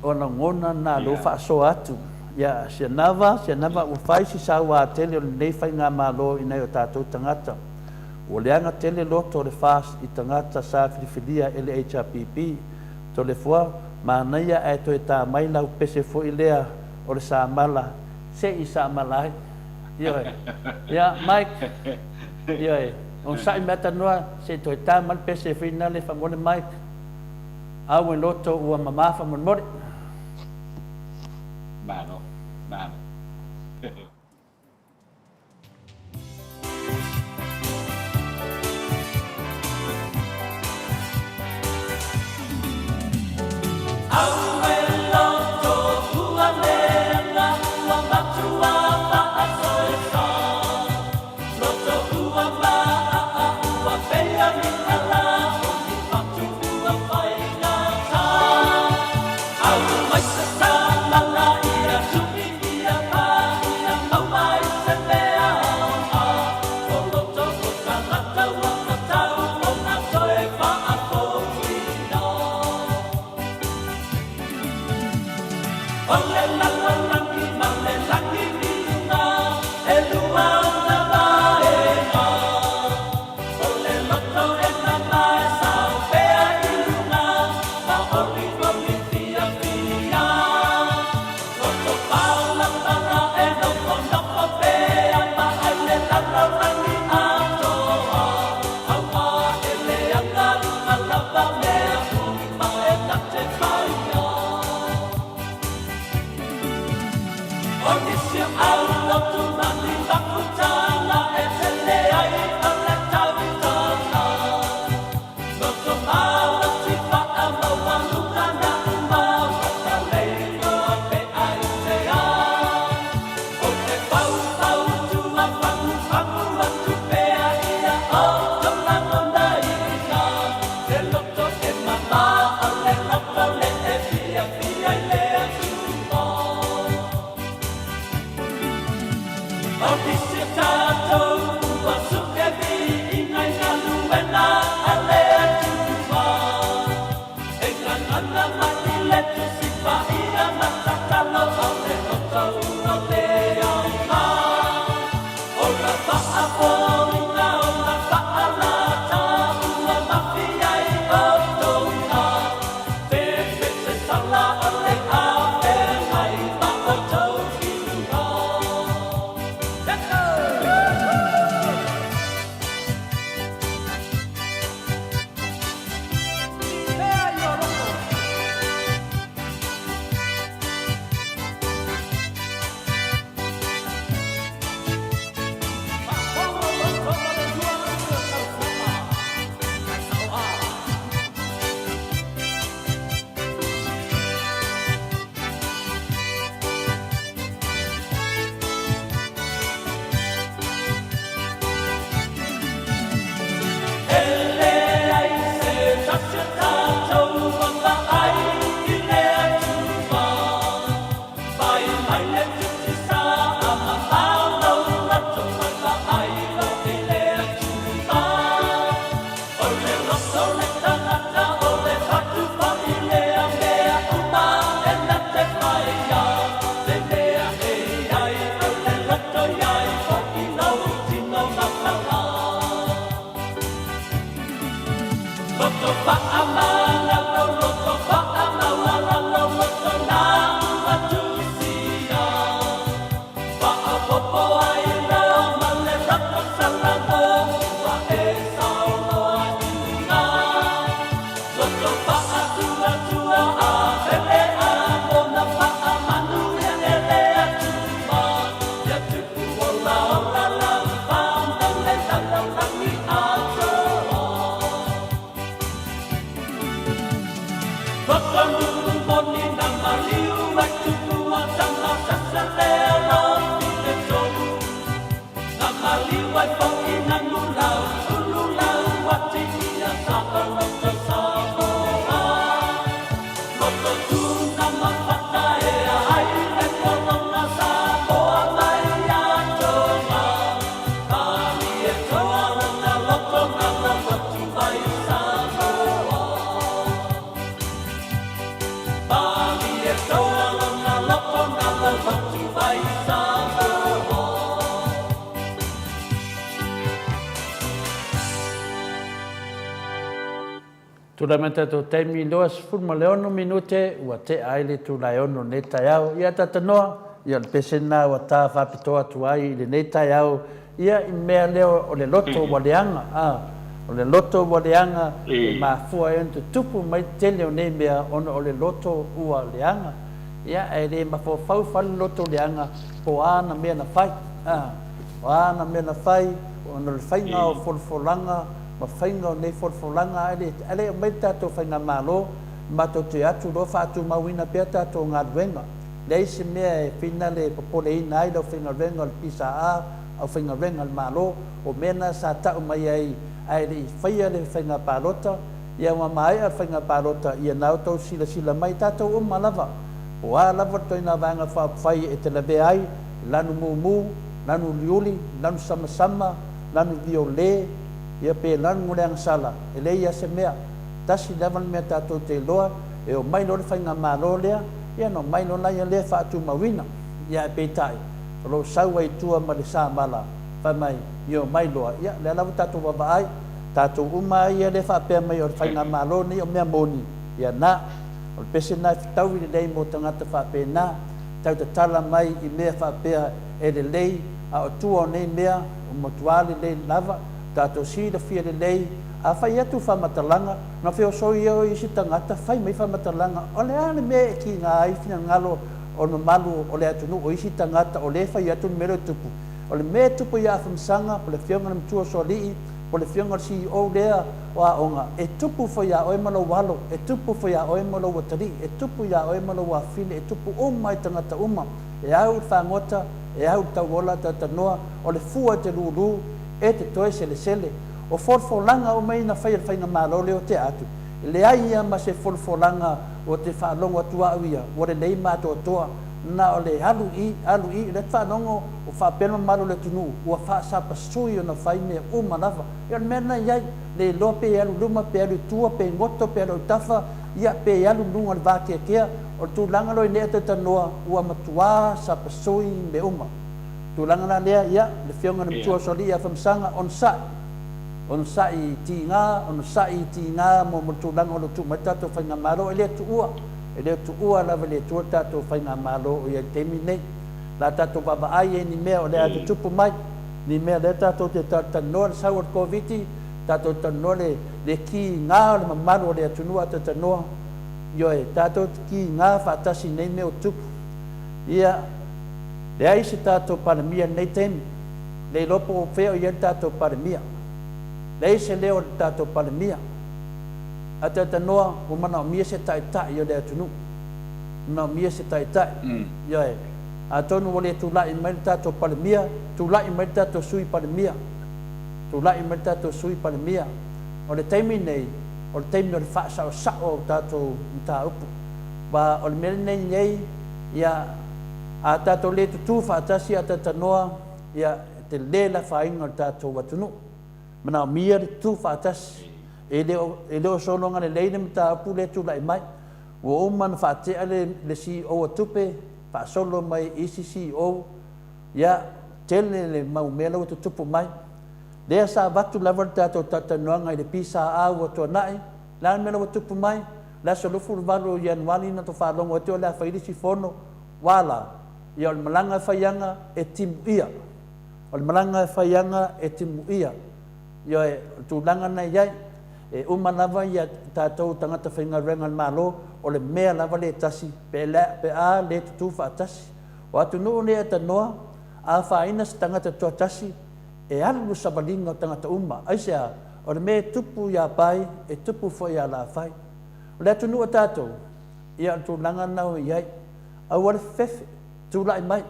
o lagona na lea ua faasoa atu. Ia Sianava, Sianava ua fai si saua tele o lenei faigamalo i nai o tatou tagata. Ua leaga tele loto o le FAST i tagata sa filifilia e le HRPP. Toleafoa, manaia ae toe ta mai lau pese foi lea o le samala se i samala ai. Ioe. Ia Mike, ioe, onosai mai Atanoa se i toe ta mai le pese foi lena le faamolemole Mike. Au e loto ua mama faamolemole. Malo, malo. Tulai mai tatou taimi 26 minute ua tea ai le itula e ono lenei taeao. Ia Tatanoa, ia o le pese lena ua ta faapitoa atu ai i lenei taeao, ia i mea lea o le loto ua leaga, a, o le loto ua leaga e mafua ai ona tutupu mai le tele o nei mea ona o le loto ua leaga. Ia, ae le mafaufau fale le loto leaga po o a ana mea na fai, a, o a ana mea na fai ona o le faiga o folafolaga ma faiga o nei folafolaga ae le, ae le aumai le tatou faigamalo matou te atu loa faatumauina pea tatou galuega. Leai se mea e finale e popoleina ai le aufaigaluega o le PSA, aufaigaluega a le Malo, o mea na sa tau mai ai ae le i faia le faiga palota, ia ua maea le faiga palota, ia na outou silasila mai, tatou uma lava, po o a lava le ituaiga vaega faaupufai e te lavea ai, lanu mumu, lanu uliuli, lanu samasama, lanu viole, ia pe lanu le agasala, e leai lava se mea. Tasi lava le mea tatou te iloa, e omai loa le faigamalo lea, ia ona omai loa laia lea faatumauina. Ia ae peitai, o lo o sau ai i tua ma le samala, fai mai, ia omai loa, ia lea lava tatou vaavaai, tatou uma lava ia lea e faapea mai o le faigamalo lenei o mea moni, ia na. O le pese lena e fetaui lelei mo tagata faapena, tau tatala mai i mea faapea e lelei, a o tua o nei mea, ua matua lelei lava, tatou silafia lelei, a fai atu faamatalaga, na feosoi ai isi tagata fai mai faamatalaga, o le a le mea e kiga ai finagalo o le mamalu o le atunuu o isi tagata o lea e fai atu le mea lea e tupu. O le mea e tupu ia Afamasaga, po o le afioga i le Matua o Soalii, po o le afioga i le CEO lea o aoga, e tupu foi ia oe ma lou alo, e tupu foi ia oe ma lou atalii, e tupu ia oe ma lou afafine, e tupu uma i tagata uma. E au i le fagota, e au i le tauola, talanoa, o le fua e te lūlū, e te toe selesele. O folafolaga uma ia na fai e le Faigamalo lea o tea atu, e leai ia ma se folafolaga ua te faalogo atu au ia, ua lelei ma atoatoa, na o le alu i, alu i, o lea e te faalogo o faapea le mamalu o le atunuu, ua faasapasui ona fai mea uma lava. Ia o le mea lena e i ai, le iloa pe alu i luma, pe alu i tua, pe goto, pe alu autafa, ia pe alu i luga o le vakeakea, o le tulaga loa i nei talanoa, ua matua sapasui mea uma. Tulaga la lea, ia, le Afioga i le Matua o Soalii ia Afamasaga, onosai, onosai i tiga, onosai i tiga mo le tulaga o lo o tuu mai le tatou Faigamalo, e le tuua, e le tuua lava e le Atua le tatou Faigamalo o i ai i le taimi lenei. O le a tatou vaavaai ai i ni mea o le a tutupu mai, ni mea lea tatou te talanoa le sau o le Koviti, tatou talanoa le, le kiga o le mamalu o le atunuu a talanoa, ioe, tatou te kiga faatasi i nei mea o tupu. Ia, leai se tatou Palemia i lenei taimi. Le iloa po o fea o i ai le tatou Palemia. Leai se leo o le tatou Palemia. Ae talanoa, ua manaomia se taitai o le atunuu. Manaomia se taitai. Ioe. Atonu ua le tulai mai le tatou Palemia, tulai mai le tatou Sui Palemia. Tulai mai le tatou Sui Palemia. O le taimi lenei, o le taimi o le faasaosao o tatou mataupu. Aua o le mea lenei nei, ia, a tatou le tutū faatasi a talanoa, ia, e tele le afaina o le tatou atunuu. Manaomia le tutū faatasi. E le o, e le o sologa lelei le mataupu lea e tulai mai. Ua uma ona faatea le, le CEO a tupe, faasolo mai i isi CEO, ia, tele le mau mea la ua tutupu mai. Lea sa avatu lava le tatou talatalanoaga i le PSA ua tuanai, Le a le mea la ua tupu mai? Le aso 28 o Ianuari na tou faalogo atu o le a fai le isi fono, ua la? Ia o le malaga e faiaga e timuia. O le malaga e faiaga e timuia. Ioe, o le tulaga na i ai. E uma lava ia tatou tagata faigaluega a le Malo, o le mea lava lea e tasi, pe pe a le tutu faatasi. O atunuu nei e tanoa, a afaina se tagata toatasi, e alu le savaliga o tagata uma. Aisea? O le mea e tupu iā Pai, e tupu foi iā Laafai. O le atunuu a tatou, ia o le tulaga lena ua i ai. Aua le fefefe, tulai mai.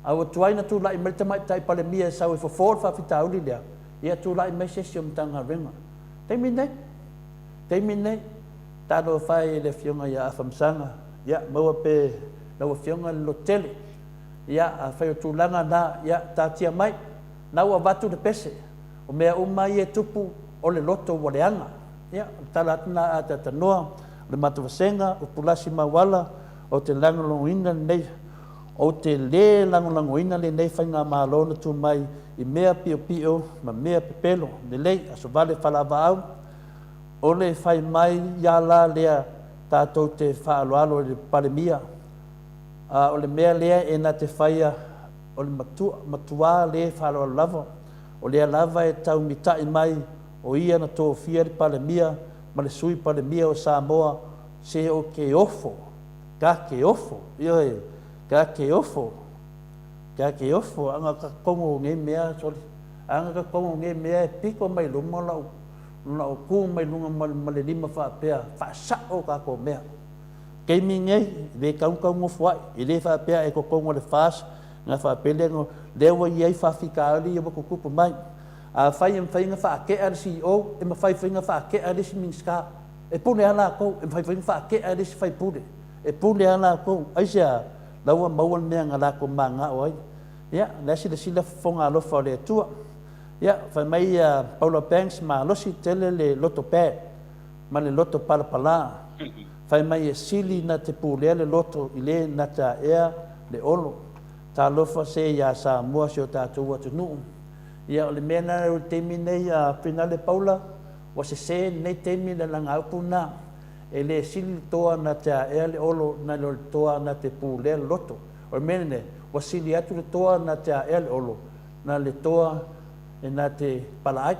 A ua tuai na tulai mai le Tamaitai Palemia e sau e fofo le faafitauli lea, ia tulai mai se isi o Matagaluega. Taimi nei, taimi nei, talofa e i le Afioga ia Afamasaga, ia maua pea e lau Afioga le lototele. Ia, afai o tulaga na, ia taatia mai, na ua avatu le pese. O mea uma ia e tupu, o le loto ua leaga. Ia, o le tala atu lena a Atatanoa, o le matou vasega, o Pulasi Mauala, ou te lagolagoina lenei, ou te le lagolagoina lenei faigamalo na tu mai i mea piopio ma mea pepelo. Lelei, Aso Vale Falavaau, o le fai mai ia la lea tatou te faaaloalo i le Palemia, a o le mea lea e na te faia o le matua, matuā le faaaloalo lava, o lea lava e tau mitai mai o ia na tofia le Palemia ma le Sui Palemia o Samoa, se o ke ofo, ka ke ofo, ioe, ka ke ofo, ka ke ofo, anga ka kongo nei mea, soli, anga ka kongo nei mea e piko mai luma lau, lau ku mai luga ma le lima faapea, faasao kākou mea. Taimi nei, e le taugataugofo ai, e le faapea e totogi o le FAS, na faapea lea, lea ua i ai faafitauli ia ua tutupu mai. Afai e mafai ona faatea le CEO, e mafai foi ona faatea le isi Minisita. E pule lava latou, e mafai foi ona faatea le isi sui usufono. E pule lava latou. Aisea? La ua maua le mea na latou mananao ai. Ia, o la e silasila fofoga alofa o le Atua. Ia, fai mai ia Paula Banks, malosi tele le loto bad ma le loto palapala. Fai mai e sili na te pulea le loto i le na te aea le olo. Talofa se iā Samoa si o tatou atunuu. Ia o le mea lena o le taimi nei a Finale Paula, ua sese lenei taimi le lagaupu lena. E le sili le toa na te aea le olo na lo le toa na te pulea le loto. O le mea lenei, ua sili atu le toa na te aea le olo na le toa e na te palaai.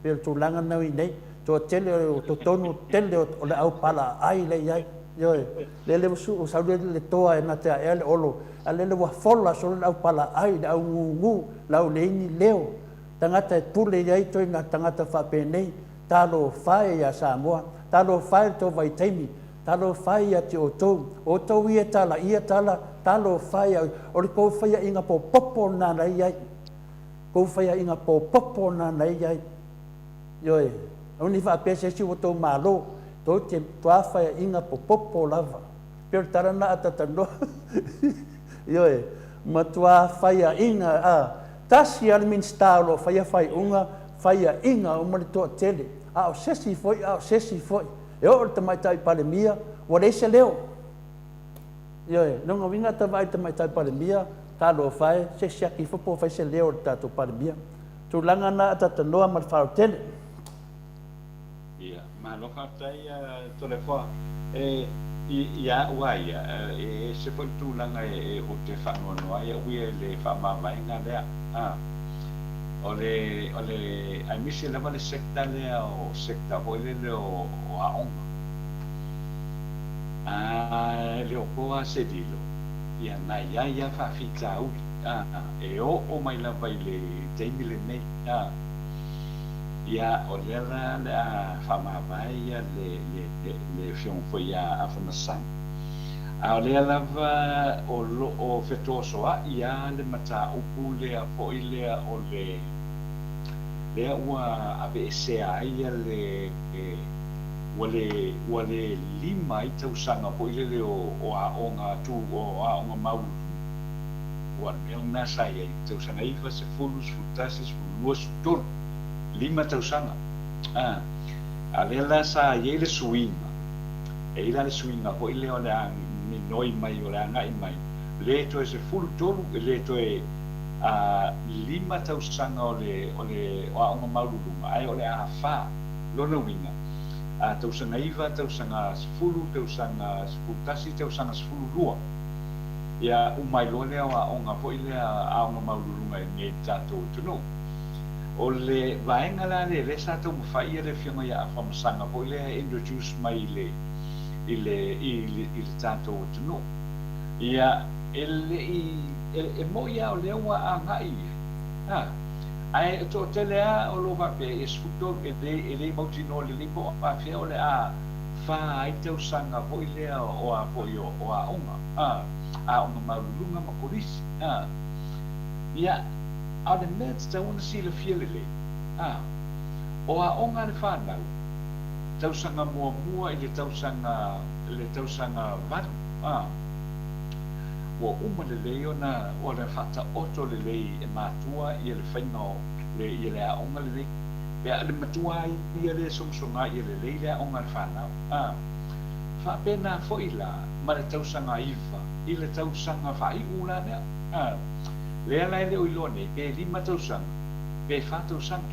Pei o le tulaga lena ua i nei. Toatele o totonu tele o le au palaai lea i ai. Ioe, lele ua su, sau le toa e na te aea le olo, a lele ua fola solo le au palaai, le au gugu, le au leai ni leo. Tagata e pule i ai ituaiga tagata faapenei. Talofa e iā Samoa, talofa e le tou vaitaimi, talofa e ia te outou, o outou ia e talaia tala, talofa e ia, o le tou faiainga popopo lena na i ai. Tou faiainga popopo lena na i ai. Ioe, aua ne i faapea se isi ua tou malo, tou te matua faiainga popopo lava. Pei o le tala lena a talatalanoa. Ioe, matua faiainga, a, tasi lava le Minisita o lo o faia faaiuga, faiainga uma le toatele, a o se isi foi, a o se isi foi. E oo i le Tamaitai Palemia, ua leai se leo. Ioe, o lona uiga a ta vaai i le Tamaitai Palemia, talofa e, se siaki ifo po o fai se leo o le tatou Palemia. Tulaga na a talatalanoa ma le faaotele. Ia, malo faafetai Toleafoa. E, ia au lava ia, e ese foi le tulaga e ou te faanoanoa ai au ia i le faamavaega lea. A, o le, o le, aemaise lava le sector lea o sector foi lele o, o aoga. A, e le o po lava se lilo, ia na i ai lava faafitauli, a, e oo mai lava i le taimi lenei, a. Ia, o lea la o le a faamavae ia le, le, le Afioga foi ia Afamasaga, a o lea lava o lo o fetosoa'i lava le mataupu lea foi lea o le, lea ua aveesea ai ia le, ua le, ua le lima ai tausaga foi lele o, o aoga tu, o aoga maualuluga, aua o le mea lena sa i ai, tausaga 9, 10, 11, 12, 13, lima tausaga. A, a lea la sa i ai le suiga, e i ai la le suiga foi lea o le a minoi mai, o le agai mai, le toe 13, e le toe a, lima tausaga o le, o le o aoga maualuluga, ae o le a fa. Lona uiga, Tausaga iva, tausaga 10, tausaga 11, tausaga 12. Ia, uma ai loa lea o aoga foi lea, aoga maualuluga i inei i le tatou atunuu. O le vaega la lea, lea sa taumafai ia le Afioga ia Afamasaga foi lea e introduce mai i le, i le, i le, i le tatou atunuu. Ia, e le i, e, e moni lava o lea ua agai i ai, a, ae toatele lava o lo o faapea, ia 13, e le, e le mautinoa lelei po o afea o le a fa ai tausaga foi lea o a foi o, o aoga, a, aoga maualuluga ma kolisi, a. Ia, a o le mea e tatau ona silafia lelei, a, o aoga a le fanau, tausaga muamua i le tausaga, le tausaga valu, a, ua uma lelei ona, ona faataoto lelei e matua ia le faiga o le, ia le aoga lelei. Pe a le matua ia lea e sogasoga ia lelei le aoga a le fanau, a. Faapena foi la ma le tausaga iva i le tausaga faaiu la lea, a. Lea la e le o iloa nei pe lima tausaga pe fa tausaga,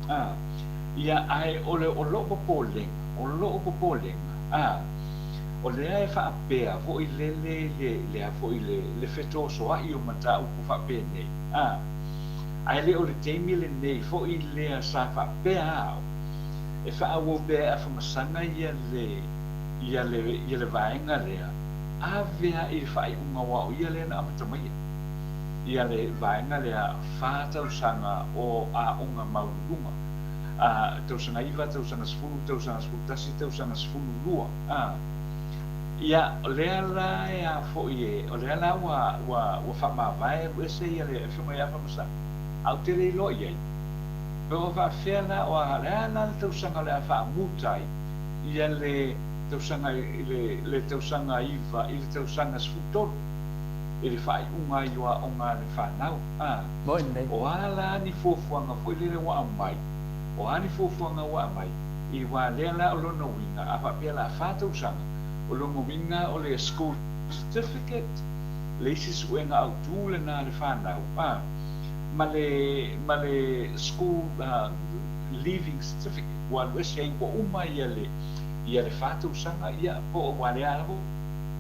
a. Ia, ae o le, o lou popolega, o lou popolega, a, o lea e faapea foi lele le, le a foi le, le fetosoa'i o mataupu faapenei, a. Ae le o le taimi lenei foi lea sa faapea au e faaauau pea e Afamasaga ia le, ia le, ia le vaega lea, ave a i le faaiuga aua o ia lea na amata maia ia le vaega lea fa tausaga o aoga maualuluga, a, tausaga iva, tausaga 10, tausaga 11, tausaga 12, a. Ia, o lea la e a foi e, o lea la ua, ua, ua faamavae alu ese ia le Afioga ia Afamasaga, ae ou te le iloa i ai, pe ua faafefea la, o a, le a la le tausaga o le a faamuta ai ia le tausaga i le, le tausaga iva i le tausaga 13, i le faaiuga ai o aoga a le fanau, a. O a la ni fuafuaga foi lele ua aumai, o a ni fuafuaga ua aumai, i wā lea la o lona uiga, a faapea la fa tausaga, o lona uiga o le school certificate, le isi suega autu lena a le fanau, a, ma le, ma le school leaving certificate, ua alu ese ai, ua uma ia le, ia le fa tausaga, ia, po o, aua lea lava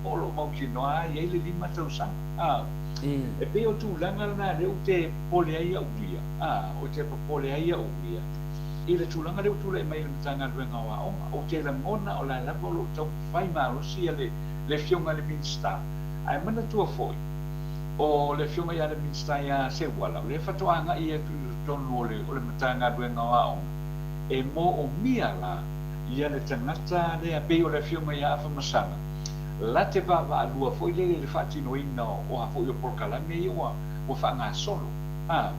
o lo o mautinoa lava e i ai le lima tausaga, a. E pei o tulaga lena lea ou te popole ai au ia, a, ou te popole ai au ia i le tulaga lea ua tulai mai i le Matagaluega o Aoga. Ou te lagona o la e lava o lo o taumafai malosi ia le, le Afioga i le Minisita. Ae manatua foi, o le Afioga ia le Minisita ia Seuala, o lea faatoa agai atu i totonu o le, o le Matagaluega o Aoga, e moomia la ia le tagata lea, pei o le Afioga ia Afamasaga, la te vaavaalua foi lele i le faatinoina o a foi o polokalame ia ua ua faagasolo. A.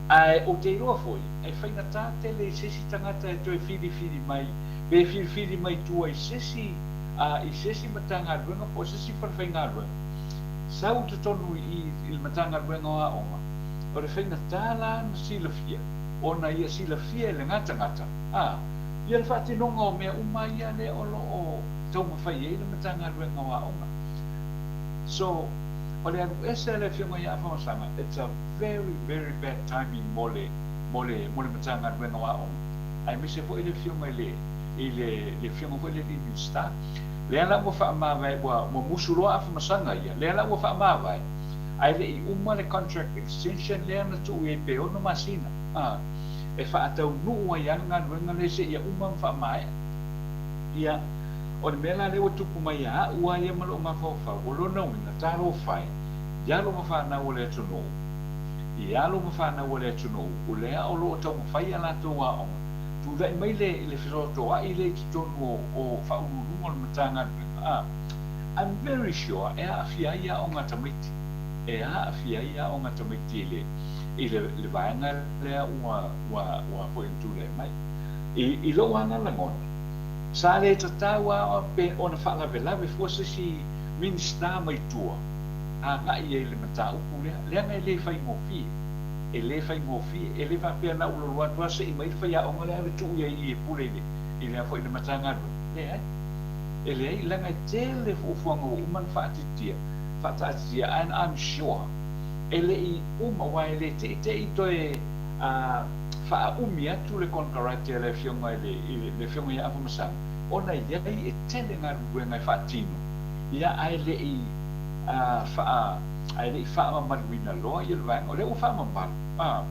Ae ou te iloa foi, e faigata tele i se isi tagata e toe filifili mai, pe filifili mai tua i se isi, a, i se isi Matagaluega po o se isi falefaigaluega, sau i totonu i i i le Matagaluega o Aoga, o le faigata la ona silafia, ona ia silafia e lena tagata, a, ia le faatinoga o mea uma ia lea o lo o taumafai ai le Matagaluega o Aoga. So, o le alu ese a le Afioga ia Afamasaga, it's a very, very bad timing mo le, mo le, mo le Matagaluega o Aoga, aemaise foi le Afioga i le, i le, le Afioga foi i le alii Minisita. Lea la ua faamavae, ua, ua musu loa Afamasaga ia, lea la ua faamavae, ae le i uma le contract extension lea na tuu i ai pe ono masina, a, e faataunuu ai lava le galuega lea seia uma ma faamaea. Ia, o le mea la lea ua tupu mai ia au lava ia ma lou mafaufau, o lona uiga, talofa e, i alo ma fanau a le atunuu, i alo ma fanau a le atunuu, o lea o lo o taumafai a latou aoga, tulai mai le, le fesoasoa'i lea i totonu o, o Faauluuluga o le Matagaluega, a, I'm very sure e aafia ai aoga a tamaiti, e aafia ai aoga a tamaiti i le, i le, le vaega lea ua, ua, ua foi na tulai mai. I, i lou lava lagona, sa le tatau lava pe ona faalavelave fua se isi Minisita mai tua agai ai i le mataupu lea, leaga e le faigofie, e le faigofie. E le faapea na ou alu atu lava se i mai le faiaoga lea ave tuu i ai i e pule i le, i le a foi i le Matagaluega. Leai. E leai, leaga e tele fuafuaga ua uma ona faatitia, faataatitia and I'm sure e le i uma, aua e le teitei toe, a, faaumi atu le konekarate a le Afioga i le, i le, le Afioga ia Afamasaga, ona e i ai, e tele galuega e faatino, ia, ae le i, a, faa, ae le i faamamaluina loa ia le vaega. O lea ua faamamalu, a,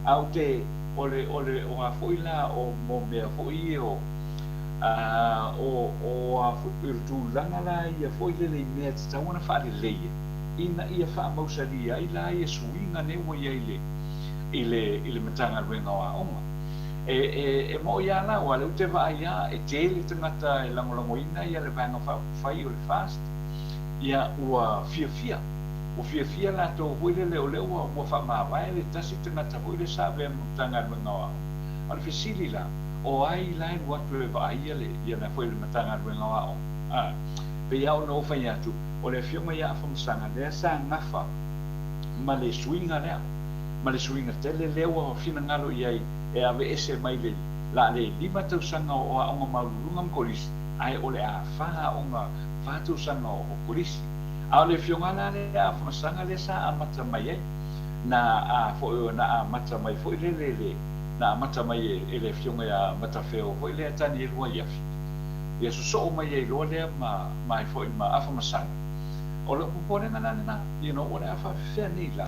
a ou te, o le, o le, o a foi la, o, mo mea foi ia o, a, o, o a foi, o le tulaga la ia foi lele i mea e tatau ona faaleleia, ina ia faamausalia ai la ia suiga nei ua i ai i le, i le, i le Matagaluega o Aoga. E, e, e moʻi lava la, aua o lea ou te vaai lava, e tele tagata e lagolagoina ia le Vaega Faaupufai o le FAST, ia ua fiafia, ua fiafia latou foi lele o lea ua, ua faamavae le tasi tagata foi lea sa avea ma Matagaluega o Aoga. A o le fesili la, o ai la e alu atu e vaaia le, ia le foi le Matagaluega o Aoga? A, pei lava ona ou fai atu, o le Afioga ia Afamasaga lea sa gafa ma le suiga lea, ma le suiga tele lea ua finagalo i ai e aveese mai le la le lima tausaga o aoga maualuluga ma kolisi, ae o le a fa aoga, fa tausaga o kolisi. A o le afioga la lea a Afamasaga lea sa amata mai ai, na a foi na amata mai foi lele le na amata mai e le afioga ia Matafeo foi lea Tanielu Aiafi, ia sosoo mai ai loa lea ma ma ai foi ma Afamasaga. O lou popolega la lena, you know, o le a faafefea nei la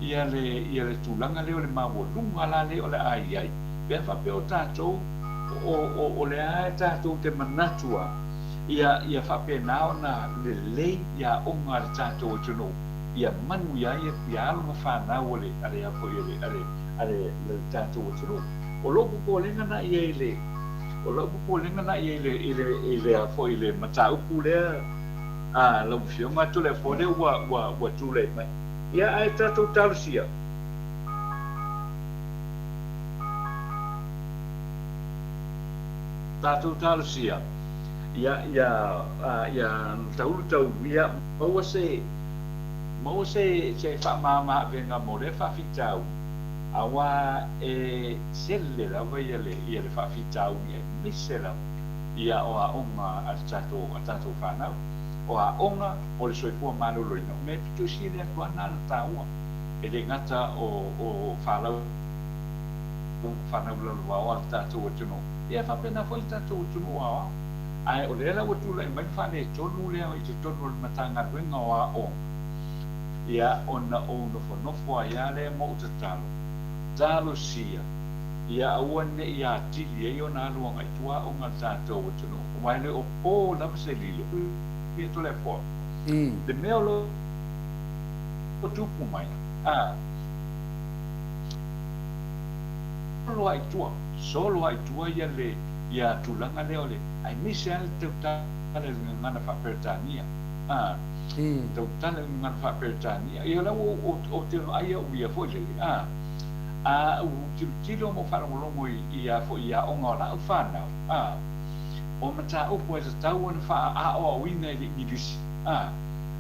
ia le, ia le tulaga lea o le maualuga la lea o le a i ai, pe a faapea o tatou, o, o, o lea lava tatou te manatu lava, ia, ia faapena ona lelei ia aoga a le tatou atunuu, ia manuia ai ia alo ma fanau a le, a le, a foi a le, a le, a le, le tatou atunuu. O lou popolega na i ai i le, o lau popolega na i ai i le, i le, i le, a foi i le mataupu lea, a lau Afioga Toleafoa lea ua, ua, ua tulai mai. Ia, ae tatou talosia. Tatou talosia, ia, ia, ia taulu taulu, ia maua se, maua se, se faamama-avega mo lea faafitauli, aua e tele lava ia le, ia le faafitauli aemaise lava ia aoaoga a le tatou, a tatou fanau. O aoga o le soifua maloloina, o mea e pito i sili atu lava na ona taua, e le gata o, o falau, fanau lalovaoa a le tatou atunuu, ia e faapena foi le tatou atunuu aoao. Ae o lea la ua tulai mai le faaletonu lea i totonu o le Matagaluega o Aoga, ia ona ou nofonofo ai lava lea ma ou tatalo, talosia, ia aua ne i atili ai ona alu agai tua aoga a le tatou atunuu, aua e le o po lava se lilo. Ia Toleafoa, le mea o lo o tupu mai, a, solo lava i tua, solo lava i tua ia le, ia tulaga lea o le, aemaise lava le tautala i le gagana faa-Peretania, a, tautala i le gagana faa-Peretania. Ia o la ua ou, ou te vaai au ia foi lele, a, a ou tilotilo ma ou faalogologo i, i a foi i aoga o lau fanau, a, o mataupu e tatau ona faaaoaoina i le Igilisi, a,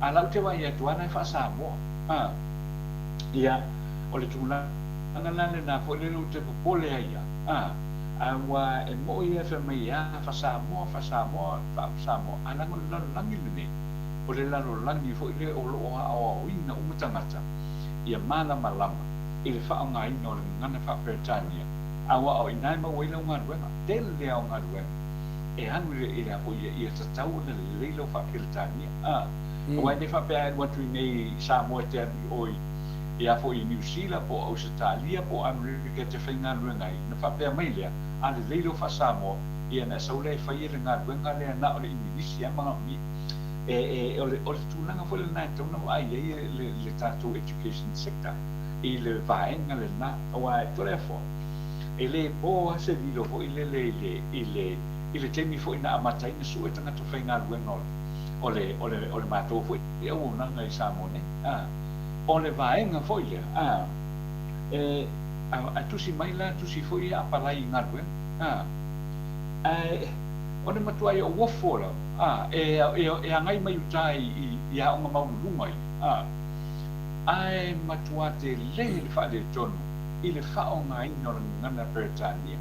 a la ou te vaai atu lava la e faa-Samoa, a. Ia, o le tulaga la lena foi lele ou te popole ai ia, a, aua e moʻi ia fai mai e a, faa-Samoa, faa-Samoa, faa-Samoa, ae leaga o le lalolagi lenei, o le lalolagi foi lea o lo o aoaoina uma tagata ia malamalama i le faaaogaina o le gagana faa-Peretania, aua o i ina e maua ai lau galuega. Tele lava o galuega e alu i le, i le a foi, ia, ia tatau ona lelei lau faa-Peretania. A, aua e le faapea a alu atu i inei i Samoa e te alu i o i, i a foi i Niu Sila po o Ausetalia po o Amerika e te faigaluega ai, ona faapea mai lea, a lelei lau faa-Samoa, ia ona e sau lea e fai le galuega lea na o le Igilisi lava manaomia. E, e, o le, o le tulaga foi lena e tatau ona vaai ai le, le tatou education sector i le vaega lena, aua e Toleafoa, e le po lava se lilo foi lele i le, i le, i le taimi foi na amata ai ona sue tagata faigaluega o le, o le, o le, o le matou foi auaunaga i Samoa nei, a. O le vaega foi lea, a, e, a, a tusi mai la tusi foi ia apalai i galuega, a. Ae, o le matuai ou ofo lava, a, e, e, e agai mai uta i, i, i aoga maualuluga ia, a. Ae matua tele le faaletonu i le faaaogaina o le gagana Peretania.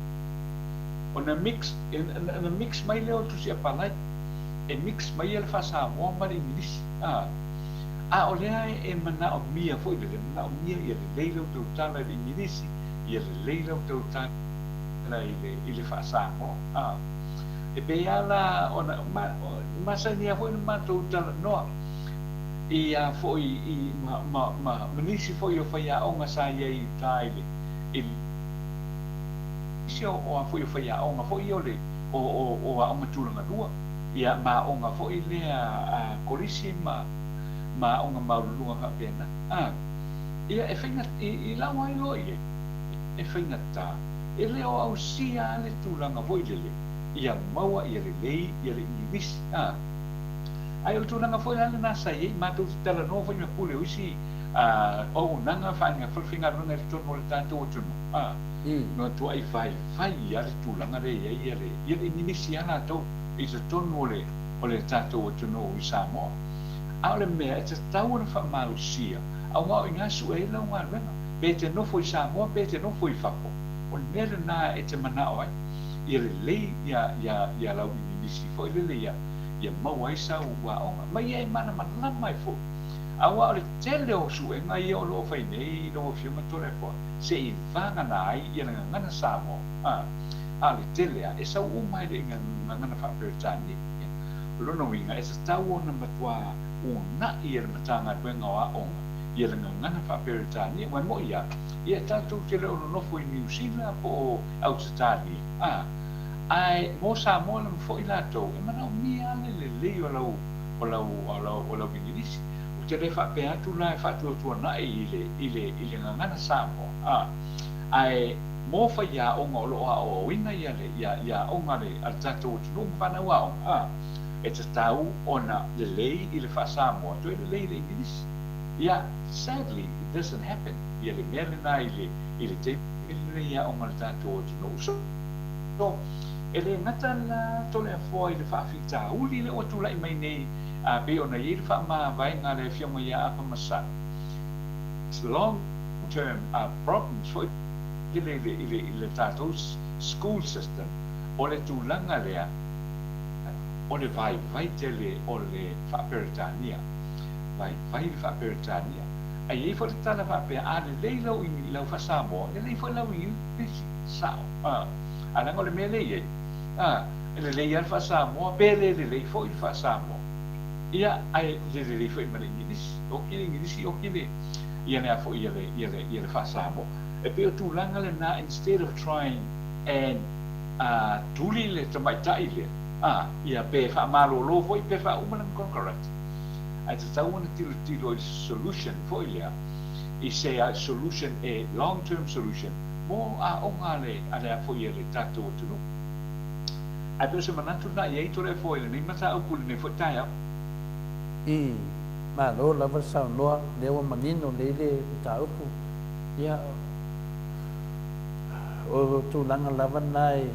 Ona mix, ona mix mai lea o tusi apalai, e mix mai ia le faa-Samoa ma le Igilisi, a. A o lea e manaomia foi lele, manaomia ia lelei lau tautala i le Igilisi, Ia lelei lau tautala i le, i le faa-Samoa. A. E pei lava la ona ma, masani lava foi ona matou talanoa i a foi i, ma, ma, ma, ma nisi foi o faiaoga sa i ai i uta i le, i nisi o, o a foi o faiaoga foi ia o le, o, o, o aoga tulaga lua, ia, ma aoga foi lea a kolisi ma, ma aoga maualuluga faapena. A. Ia, e faiga, i, i lau lava iloa i ai, e faigata, e le o ausia lava le tulaga foi lele, ia maua, ia lelei, ia le Igilisi. A. Ae o le tulaga foi la lena sa i ai, matou te talanoa foi ma pule o isi a, auaunaga faalefaigaluega i totonu o le tatou atunuu, a, na matuai vaivai lava le tulaga lea i ai ia le, ia le Igilisi lava latou i totonu o le, o le tatou atunuu i Samoa. A o le mea e tatau ona faamalosia, aua o i ina sue ai lau galuega, pe e te nofo i Samoa pe e te nofo i fafo, o le mea lena e te manao ai, ia lelei ia, ia, ia lau Igilisi foi lele ia, ia maua ai sau aoga, ma ia e malamalama ai foi. Aua o le tele o suega ia o lo o fai nei lau Afioga Toleafoa, se i vagana ai ia le gagana Samoa, a, a o le tele lava, e sau uma i le gagana faa-Peretania. O lona uiga, e tatau ona matua uunai e le Matagaluega o Aoga ia le gagana faa-Peretania, aua e moni lava, ia tatou te le o nonofo i Niu Sila po o Ausetalia, a, ae mo Samoa lava foi latou, e manaomia lava le lelei o lau, o lau, o lau, o lau Igilisi. Ou te le faapea atu la e faatuatuanai i le, i le, i le gagana Samoa, a, ae mo faiaoga o lo o aoaoina ia le, ia, ia aoga a le, a le tatou atunuu ma fanau aoga, a, e tatau ona lelei i le faa-Samoa, toe lelei i le Igilisi. Ia, sadly, it doesn't happen, ia le mea lena i le, i le taimi lenei i aoga a le tatou atunuu. So, e le gata la Toleafoa i le faafitauli lea ua tulai mai nei, a pei ona i ai le faamavaega a le Afioga ia Afamasaga, it's long term problems foi lele i le, i le, i le tatou school system, o le tulaga lea o le vaivai tele o le faa-Peretania, vaivai le faa-Peretania. Ae i ai foi le tala faapea, a lelei lau, lau faa-Samoa, lelei foi lau Igilisi. Sao. A, a leaga o le mea lea e i ai, a, e lelei lava le faa-Samoa, pe le lelei foi le faa-Samoa, ia, ae le lelei foi ma le Igilisi. Oki le Igilisi, oki le, ia le a foi, ia le, ia le, ia le faa-Samoa. E pei o tulaga lena instead of trying and, a, tuli le tamaitai lea, a, ia, pe faamalolo foi pe faauma lana konekarate. Ae tatau ona tilotilo i se solution foi lea, i se solution e long term solution mo aoga a le, a le a foi a le tatou atunuu. Ae pei o se manatu lena i ai Toleafoa i lenei mataupu i lenei foi taeao. I, malo lava le saunoa, lea ua manino lelei le mataupu. Ia, o tulaga lava na e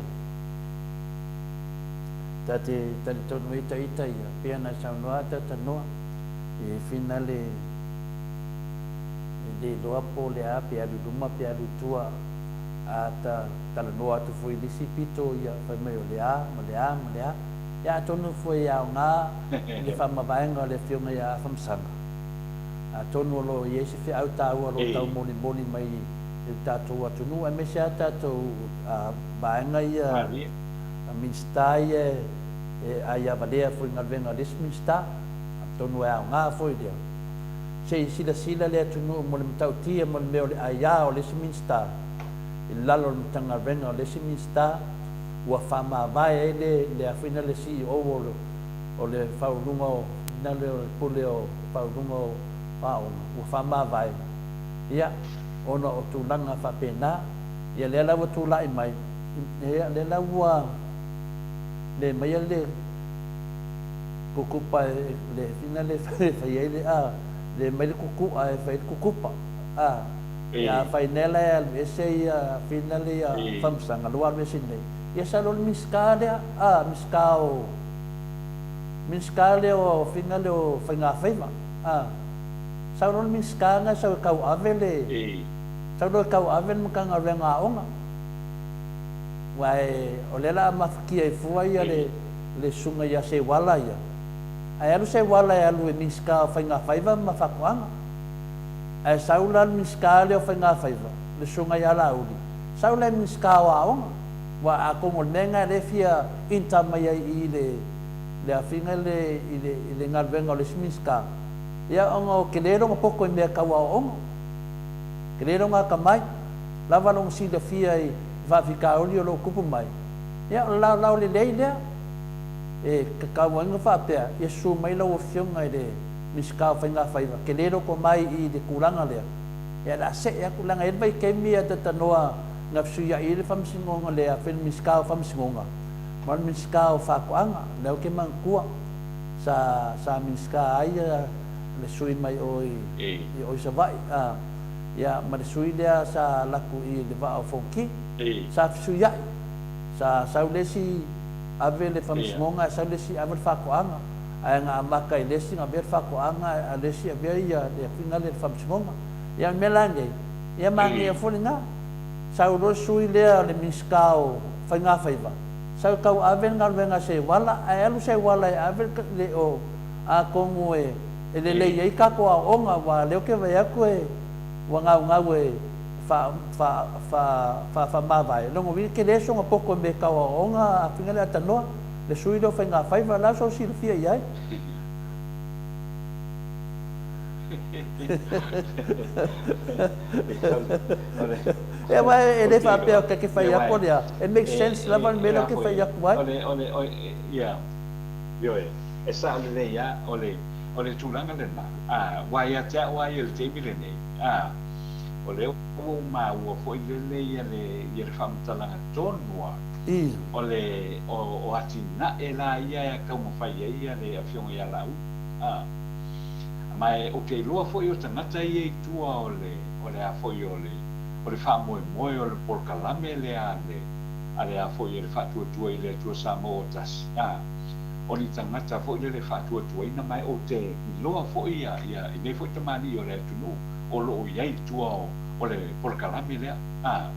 ta te talitonu ai ta ita ia, pei ona e saunoa a talanoa, e finale e le iloa po o le a, pe alu i luma pe alu i tua, a ta talanoa atu foi i le isi pito, ia fai mai o le a ma le a ma le a. Ia atonu foi e aoga le faamavaega o le Afioga ia Afamasaga, atonu o lo o i ai se feau taua o lo o taumolimoli mai i le tatou atunuu aemaise lava tatou vaega ia, Minisita ia e aiavalea foi i galuega a le isi Minisita, atonu e aoga foi lea. Se i silasila le atunuu mo le matautia mo le mea o le aia o le isi Minisita i lalo o le Matagaluega o le isi Minisita ua faamavae ai le le afuina le CEO o le o le Faauluuluga o na le o le Pule o Faauluuluga o Aoga ua faamavae ia ona o tulaga faapena. Ia lea la ua tulai mai ia lea la ua le maia le kukupa e le fina le fai ai le a le mai le kuku'a e fai ai le kukupa a ia afai nei la e alu ese ia fina le ia Famasaga lua alu ese nei ia sau loa le Minisita lea a Minisita o Minisita lea o fina le o Faigafaiva a sau loa le Minisita na sau e tauave le sau loa e tauave le Matagaluega o Aoga aua o lea la a mafatia ai fua ia le le susuga ia Seuala ia, ae alu Seuala e alu e Minisita o Faigafaiva ma Faatoaga. Ae sau la le Minisita lea o Faigafaiva, le susuga ia Laauli, Sau la e Minisita o Aoga, aua atonu o le mea lena lea e fia enter mai ai i i le le afiga i le i le i le galuega o le isi Minisita, ia ona o tele lona poto i mea tau aoaoga, tele lona atamai, lava lona silafia i faafitauli o lo o tupu mai, ia o le laolao lelei lea e tatau ai ona faapea, ia susu mai lau Afioga i le Minisita o Faigafaiva, tele lou tomai i le tulaga lea, ia o le a see atu, leaga e i ai le vaitaimi a Tatanoa na fesuiai ai le Faamasinoga le afe le Minisita o Faamasinoga ma le Minisita o Faatoaga, lea ou te manatua sa sa Minisita ai le sui mai o i i o i Savaii a ia ma le sui lea sa alu atu i le Vaa o Fonoti sa fesuiai sa sau le isi ave le Faamasinoga ae sau le isi ave le Faatoaga ae na amata i le isi na avea le Faatoaga ae le isi avea ia le afiga lea i le Faamasinoga. Ia o le mea la lenei, ia manaia foi lena. Sau loa le sui lea o le Minisita o Faigafaiva, sau e tauave le galuega a Seuala, ae alu Seuala e ave le o atonu e e lelei ai tatou aoaoga, aua o lea ou te vaai atu e ua gaugau e faa faa faa faamavae. Lona uiga tele sona poto i mea tau aoaoga a fina le atanoa le sui lea o Faigafaiva, o le a sou silafia i ai? Ia aua e le faapea ta te fai atu o le a, e make sense lava le mea lea ou te fai atu ai. Ia, ioe, e sao lelei lava, o le, o le tulaga lena, aua ia te au lava ia i le taimi lenei, o lea ua ou maua foi lele ia le, ia le faamatalaga tonu lava o le, o atinae la ia e taumafai ai ia le Afioga ia Laauli. A. Ma e ou te iloa foi o tagata ia i tua o le, o le a foi o le, o le faamoemoe o le polokalame lea a le, a le a foi a le Faatuatua i le Atua Samoa ua Tasi. A. O ni tagata foi lele e faatuatuaina ma e ou te iloa foi ia, ia, i nei foi tamalii o le atunuu o lo o i ai i tua o, o le polokalame lea. A.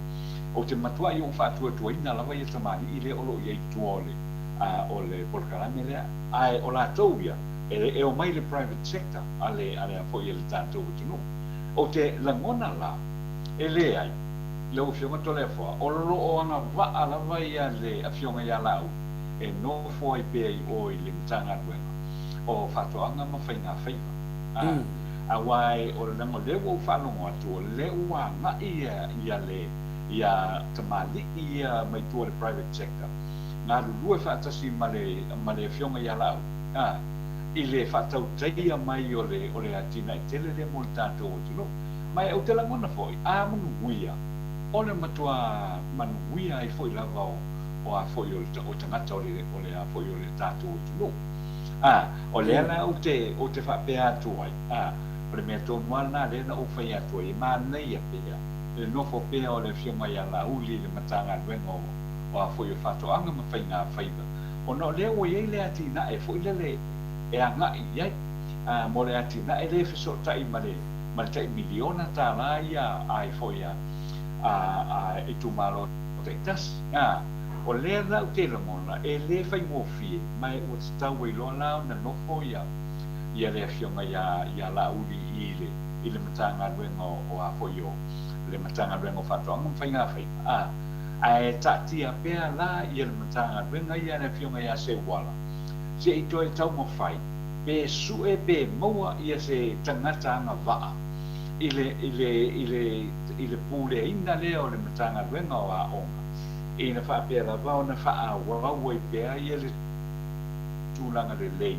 Ou te matuai ou faatuatuaina lava ia tamalii lea o lo o i ai i tua o le, a, o le polokalame lea. Ae o latou ia, e, e omai i le private sector a le, a le a foi a le tatou atunuu. Ou te lagona la, e leai, lau Afioga Toleafoa, o lo o agavaa lava ia le Afioga ia Laauli e nofo ai pea i o i le Matagaluega o Faatoaga ma Faigafaiva. A, aua e, o, leaga o lea ua ou faalogo atu, o lea ua agai ia, ia le, ia tamalii ia mai tua i le private sector, galulue faatasi ma le, ma le Afioga ia Laauli, a, i le faatautaia mai o le, o le atinae tele lea mo le tatou atunuu. Ma e ou te lagona foi, a manuia, o le matua manuia ai foi lava o, o a foi o le, o tagata o le, o le a foi o le tatou atunuu. A, o lea la ou te, ou te faapea atu ai, a, o le mea tonu lava lena lea na ou fai atu ai, e manaia pea le nofo pea o le Afioga ia Laauli i le Matagaluega o, o a foi o Faatoaga ma Faigafaiva, ona o lea ua i ai le atinae foi lele e agai i ai, a, mo le atinae lea e fesootai ma le, ma le tai miliona tālā ia ai foi a, a, a itumalo taitasi. A, o lea la ou te lagona, e le faigofie, ma e ua tatau ai loa la ona nofo ia, ia le Afioga ia, ia Laauli i le, i le Matagaluega o, o a foi o, le Matagaluega o Faatoaga ma Faigafaiva. A, Ae taatia pea la ia le Matagaluega ia a le Afioga ia Seuala se i toe taumafai pe sue pe maua ia se tagata agavaa i le i le i le i le puleaina lea o le Matagaluega o Aoga ina faapea lava ona faaauau ai pea ia le tulaga lelei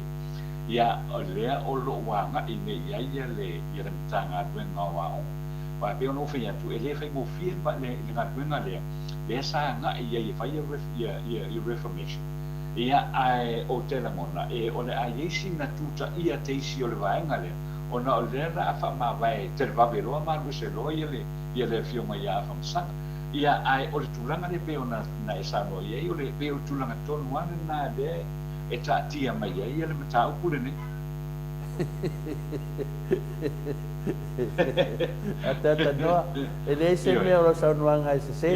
ia lea o lo o agai nei i ai ia le ia le Matagaluega o Aoga. Aua e pei ona ou fai atu, e le faigofie le galuega lea, lea sa agai i ai e fai ia reformation. Ia, ae ou te lagona, e, o le a i ai sina tutaia teisi o le vaega lea, ona o lea o le a faamavae televave loa ma alu ese loa ia le, ia le Afioga ia Afamasaga. Ia, ae o le tulaga lea e pei ona na e saunoa i ai, o le, e pei o le tulaga tonu lava lena lea e taatia mai ai le mataupu lenei. Atatanoa, e leai se mea o lau saunoaga e sese.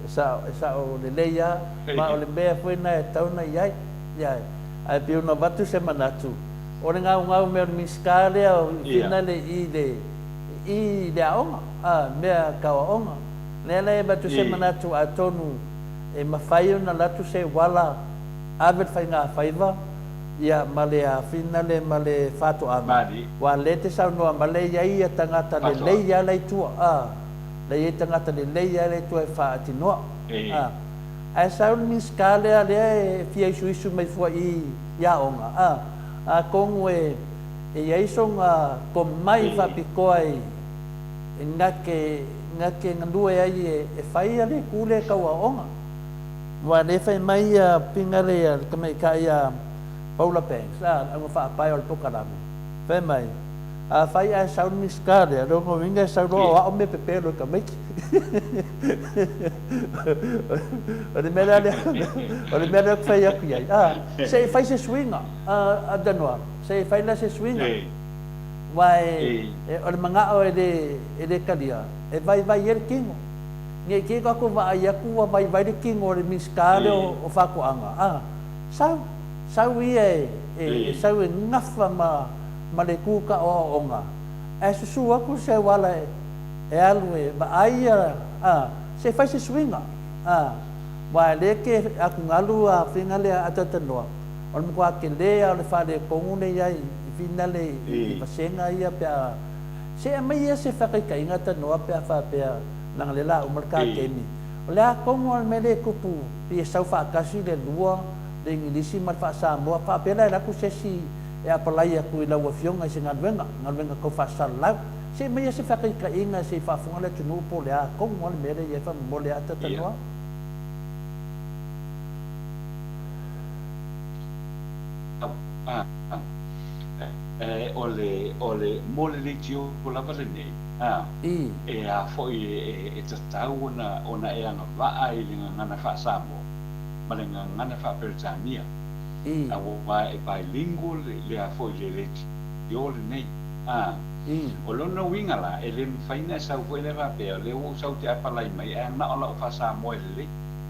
E sao, e sao lelei lava, ma o le mea foi lena e tatau ona i ai. Ioe. Ae pei ona avatu se manatu, o le gaugau mea o le Minisita lea o Fina le i le, i le aoga, a, mea tau aoga. Lea la e avatu se manatu atonu e mafai ona alu atu se uala ave le faigafaiva ia ma le finale ma le faatoaga aua lea e te saunoa mai lea e i ai ia tagata lelei a la i tua a lea e i ai tagata lelei a la i tua e faatinoa a ae sau le Minisita lea lea e fia isuisu mai fua i i aoga a atonu e e i ai sona tomai faapitoa i na te na te galue ai e fai ia le itu lea e tau aoaoga. Aua o lea e fai mai ia finale a le tamaitai ia Paula Banks, a, le auga faapae o le polokalame, fai mai, afai ae sau le Minisita lea, lona uiga e sau loa o ao mea pepelo i tamaiti. O le mea la lea, o le mea lea ou te fai atu i ai, a, se i fai se suiga, a, Danua, se i fai la se suiga. Aua o le manao e le talia, e vaivai ai le tino. Ne i te i tatou vaai atu ua vaivai le tino o le Minisita lea o Faatoaga, a, sau, sau ia e sau e gafa ma le tu tau aoaoga, ae susu atu se auala e alu e vaai ia, a, se i fai se suiga, a, aua o lea e te atugalu a faiga lea a talatalanoa, O le matua tele lava o le faaletonu lea i ai i finale i vasega ia pe a se aumai ia se faataitaiga tanoa pe a faapea leaga lea la uma le ta taimi. O le a tonu lava le mea lea e tupu pei e sau faatasi le lua le Igilisi ma le faa-Samoa faapea la e alu atu se isi e apalai atu i lau afioga i se galuega, galuega tau faasalalau. Se aumai ia se faataitaiga se i faafofoga le atunuu po o le a tonu lava le mea lea e i ai faamolemole a talanoa. O le, o le, mo le leitio lava lenei, a, e a foi e, e tatau ona, ona e agavaa i le gagana faa-Samoa ma le gagana faa-Peretania, aua e bilingual le, le a foi le leitio lenei, a. O lona uiga la, e le mafai ona e sau foi lea faapea, o lea ua ou sau ou te apalai mai ae na o lau faa-Samoa e lelei,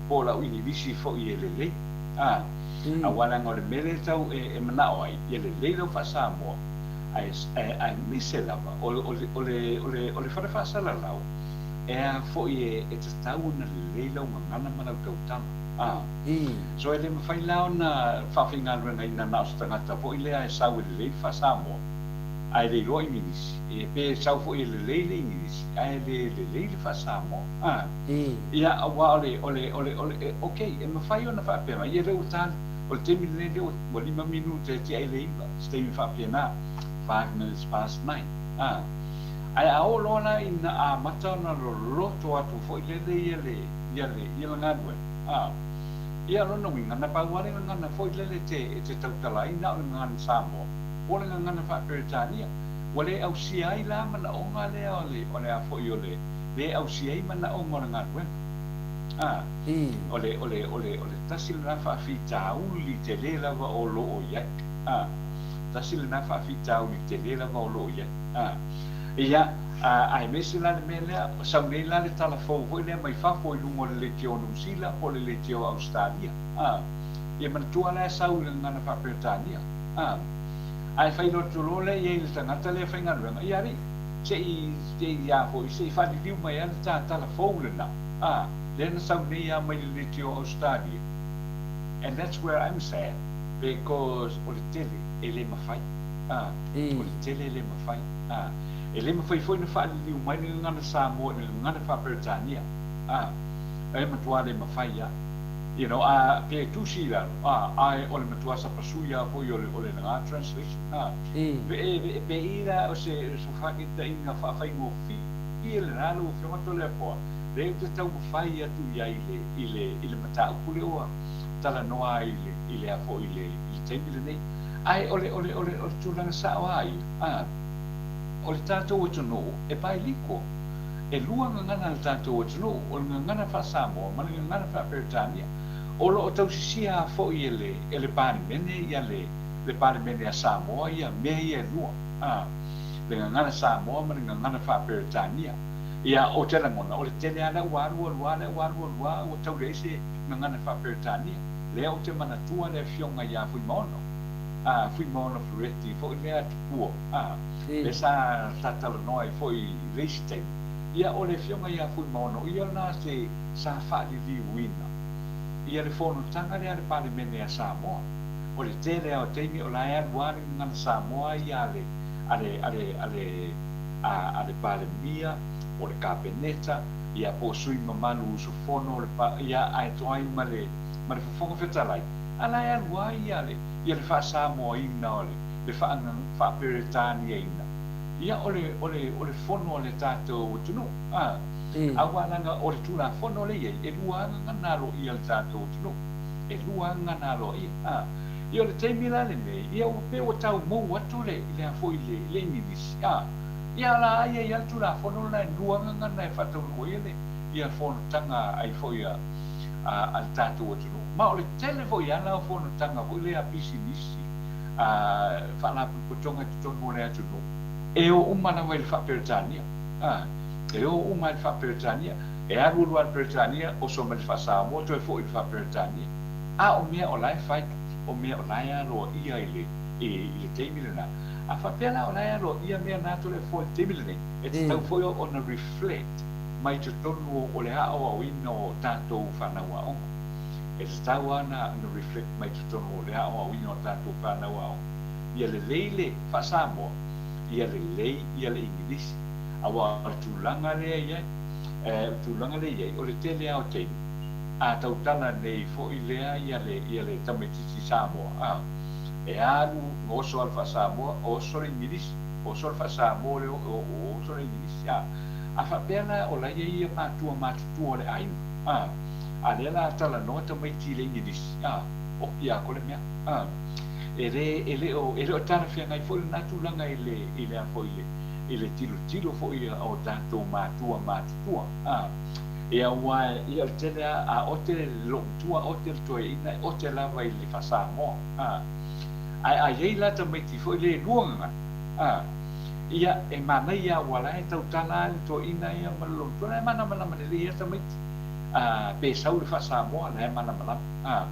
po o lau Igilisi foi e lelei. A, aua leaga o le mea lea e tau e manao ai, ia lelei lau faa-Samoa, ae, ae, aemaise lava o, o le, o le, o le, o le fale faasalalau, e a foi e, e tatau ona lelei lau gagana ma lau tautala. A, so e le mafai la ona faafaigaluegaina na o se tagata foi lea e sau e lelei le faa-Samoa, ae le iloa Igilisi, e, pe sau foi e lelei le Igilisi, ae le lelei le faa-Samoa. A. Ia, aua o le, o le, o le, o le, ok, e mafai ona faapea mai, ia lea ua ta, o le taimi lenei lea ua 5 minute e tea i le 9, se taimi faapena, 9:05, a. Ae a oo loa la ina amata ona loloto atu foi lele ia le, ia le, ia le galuega, a, ia o lona uiga, na pau lava le gagana foi lele e te, e te tautala ai na o le gagana Samoa, po o le gagana faa-Peretania. Ua le ausia ai la manaoga lea o le, o le a foi o le, le ausia ai manaoga o le galuega. A, o le, o le, o le, o le tasi lena faafitauli tele lava o lo o i ai. A, tasi lena faafitauli tele lava o lo o i ai. A, ia, a, aemaise la le mea lea, sau nei la le tala fou foi lea mai fafo i luga o le leitio o Niu Sila po o le leitio o Ausetalia. A, ia manatua la e sau i le gagana faa-Peretania. A, ae fai loto loa lea i ai i le tagata lea faigaluega, ia alii, se i, se i a foi, se i faaliliu mai lava le ta tala fou lena, a, lea na sau nei lava mai le leitio o Ausetalia. And that's where I'm sad, because o le tele e le mafai, a, o le tele e le mafai, a. E le mafai foi ona faaliliu mai le gagana Samoa i le gagana faa-Peretania, a, e matua le mafai lava. You know, a, pe tusi i lalo, a, ae o le matua sapasui lava foi o le, o le lena translation, a. Pe, pe i la o se, se faataitaiga faafaigofie lena lau Afioga Toleafoa, lea ou te taumafai atu i ai i le, i le, i le mataupu lea ua talanoa ai i le, i le a foi, i le, i le taimi lenei. Ae o le, o le, o le, o le tulaga sao lava ia, a, o le tatou atunuu e bilingual. E lua gagana a le tatou atunuu, o le gagana faa-Samoa ma le gagana faa-Peretania. O lo o tausisia lava foi e le, e le Palemene ia le, le Palemene a Samoa ia mea ia e lua, a, le gagana Samoa ma le gagana faa-Peretania. Ia, ou te lagona, o le tele lava lea ua alu alu lava lea ua alu alu lava ua tau leai se gagana faa-Peretania. Lea ou te manatua le afioga ia Fuimaono, a, Fuimaono Ferretti foi lea tupua, a, lea sa, sa talanoa ai foi i le isi taimi. Ia, o le Afioga ia Fuimaono, o ia lena se sa faaliliuina ia le fonotaga lea a le Palemene a Samoa. O le tele lava o taimi o la e alu lava le gagana Samoa ia a le, a le, a le, a le, a, a le Palemia, po o le Kapeneta, ia po o sui mamalu usufono o le pa, ia ae toai ma le, ma le Fofoga Fetalai, a la e alu lava ia le, ia le faa-Samoaina o le, le faa-Peretaniaina, ia o le, o le, o le fono a le tatou atunuu, a. Aua leaga o le Tulafono lea e i ai, e lua lava gagana aloaia a le tatou atunuu. E lua lava gagana aloaia, a. Ia o le taimi la lenei, ia ua pei ua tau mou atu le, le a foi le, le Igilisi, a. Ia a la e i ai lava le Tulafono lena e lua lava gagana e faataunuu ai le, ia fonotaga ai foi a, a, a le tatou atunuu. Ma o le tele foi lava la o fonotaga foi lea a pisinisi, a faalapotopotoga i totonu o le atunuu, e o uma lava i le faa-Peretania, a. E o uma i le faa-Peretania, e alu alu lava i le Peretania, oso mai i le faa-Samoa, toe foi i le faa-Peretania. A o mea o la e fai, o mea o la e aloaia i le, i, i le taimi lena. A faapea la o la e aloaia mea na Toleafoa i le taimi lenei, e tatau foi ona reflect mai totonu o le aoaoina o tatou fanau aoga. E tatau lava ona, ona reflect mai totonu o le aoaoina o tatou fanau aoga, ia lelei le faa-Samoa, ia lelei ia le Igilisi. Aua o le tulaga lea e i ai, o le tulaga lea e i ai, o le tele lava o taimi, a tautala nei foi lea ia le, ia le tamaitiiti Samoa, a, e alu, oso lava le faa-Samoa, oso le Igilisi, oso le faa-Samoa lea, oso le Igilisi, a. A faapea la o la e i ai ia matua matutua o le aiga, a, a lea la a talanoa tamaiti i le Igilisi, a, oki lava ko le mea, a. E le, e le o, e le o talafeagai foi lena tulaga i le, i le a foi i le, i le tilotilo foi a o tatou matua matutua. A, ia aua ia o le tele lava, a ote le loomatua ote le toeaina, e ote lava i le faa-Samoa. A, ae a i ai la tamaiti foi lea e lua gagana, a, ia e manaia aua la e tautala lava le toeaina ia ma le loomatua, la e malamalama lelei lava tamaiti. A, pe sau le faa-Samoa, la e malamalama. A,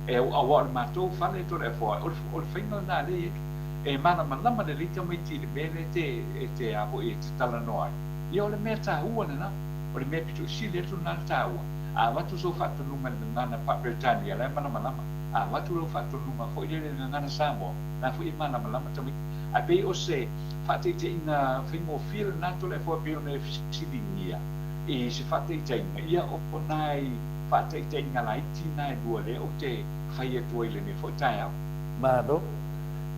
e aua o le matou fale Toleafoa, o le, o le faiga lena lea e i ai. E malamalama lelei tamaiti i le mea lea e te, e te a foi e te talanoa ai. Ia o le mea taua lena. O le mea pito i sili atu lena le taua. A avatu sou faatonuga i le gagana Faa-Peretania, la e malamalama. A avatu lau faatonuga foi lele i le gagana Samoa, la foi e malamalama tamaiti. Ae pei o se faataitaiga faigofie lena Toleafoa e pei ona e fesiligia i se faataitaiga, ia o nai faataitaiga laiti na e lua lea ou te fai atu ai i lenei foi taeao. Malo.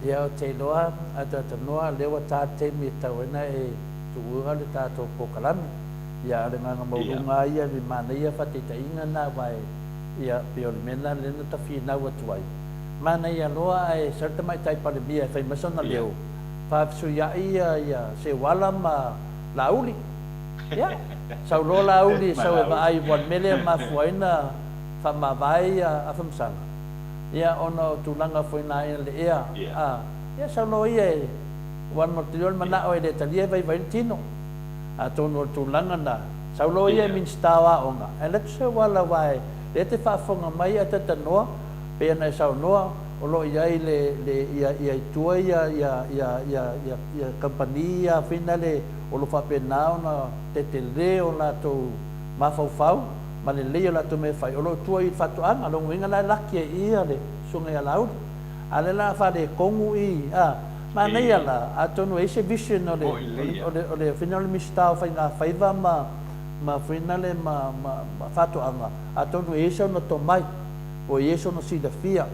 Ia ou te iloa a talanoa lea ua ta le taimi e tatau ai ona e tuuina le tatou polokalame. Ia a o le agaga maualuga lava ia i le manaia faataitaiga lena aua e ia pei o le mea lena lea na ta finau atu ai. Manaia loa ae sau le Tamaitai Palemia e fai mai sona leo, faafesuiai ia ia Seuala ma Laauli. Ia, sau loa Laauli e sau e vaai aua o le mea lea e mafua ai ona faamavae ia Afamasaga. Ia ona o tulaga foi na ina le ea, a, ia sau loa ia e, aua na matou le manao e le talia e vaivai le tino. Atonu o le tulaga na, sau loa ia e Minisita o Aoga, ae alu atu se auala aua e, lea e te faafofoga mai ae talatalanoa, pei ona e saunoa, o lo o i ai le, le, ia, ia i tua ia, ia, ia, ia, ia, ia kamupani ia foi nale o lo o faapena ona tetele o latou mafaufau, ma lelei o latou mea e fai, o lo o tua i le faatoaga. O lona uiga la e laki ai i i le susuga ia Laauli. A o lea la a faaletonu i, a, manaia la, atonu e i ai se vision o le, o le, o le, o le Minisita o Faigafaiva ma, ma foi nale ma, ma, ma faatoaga, atonu e i ai sona tomai, po o i ai sona silafia,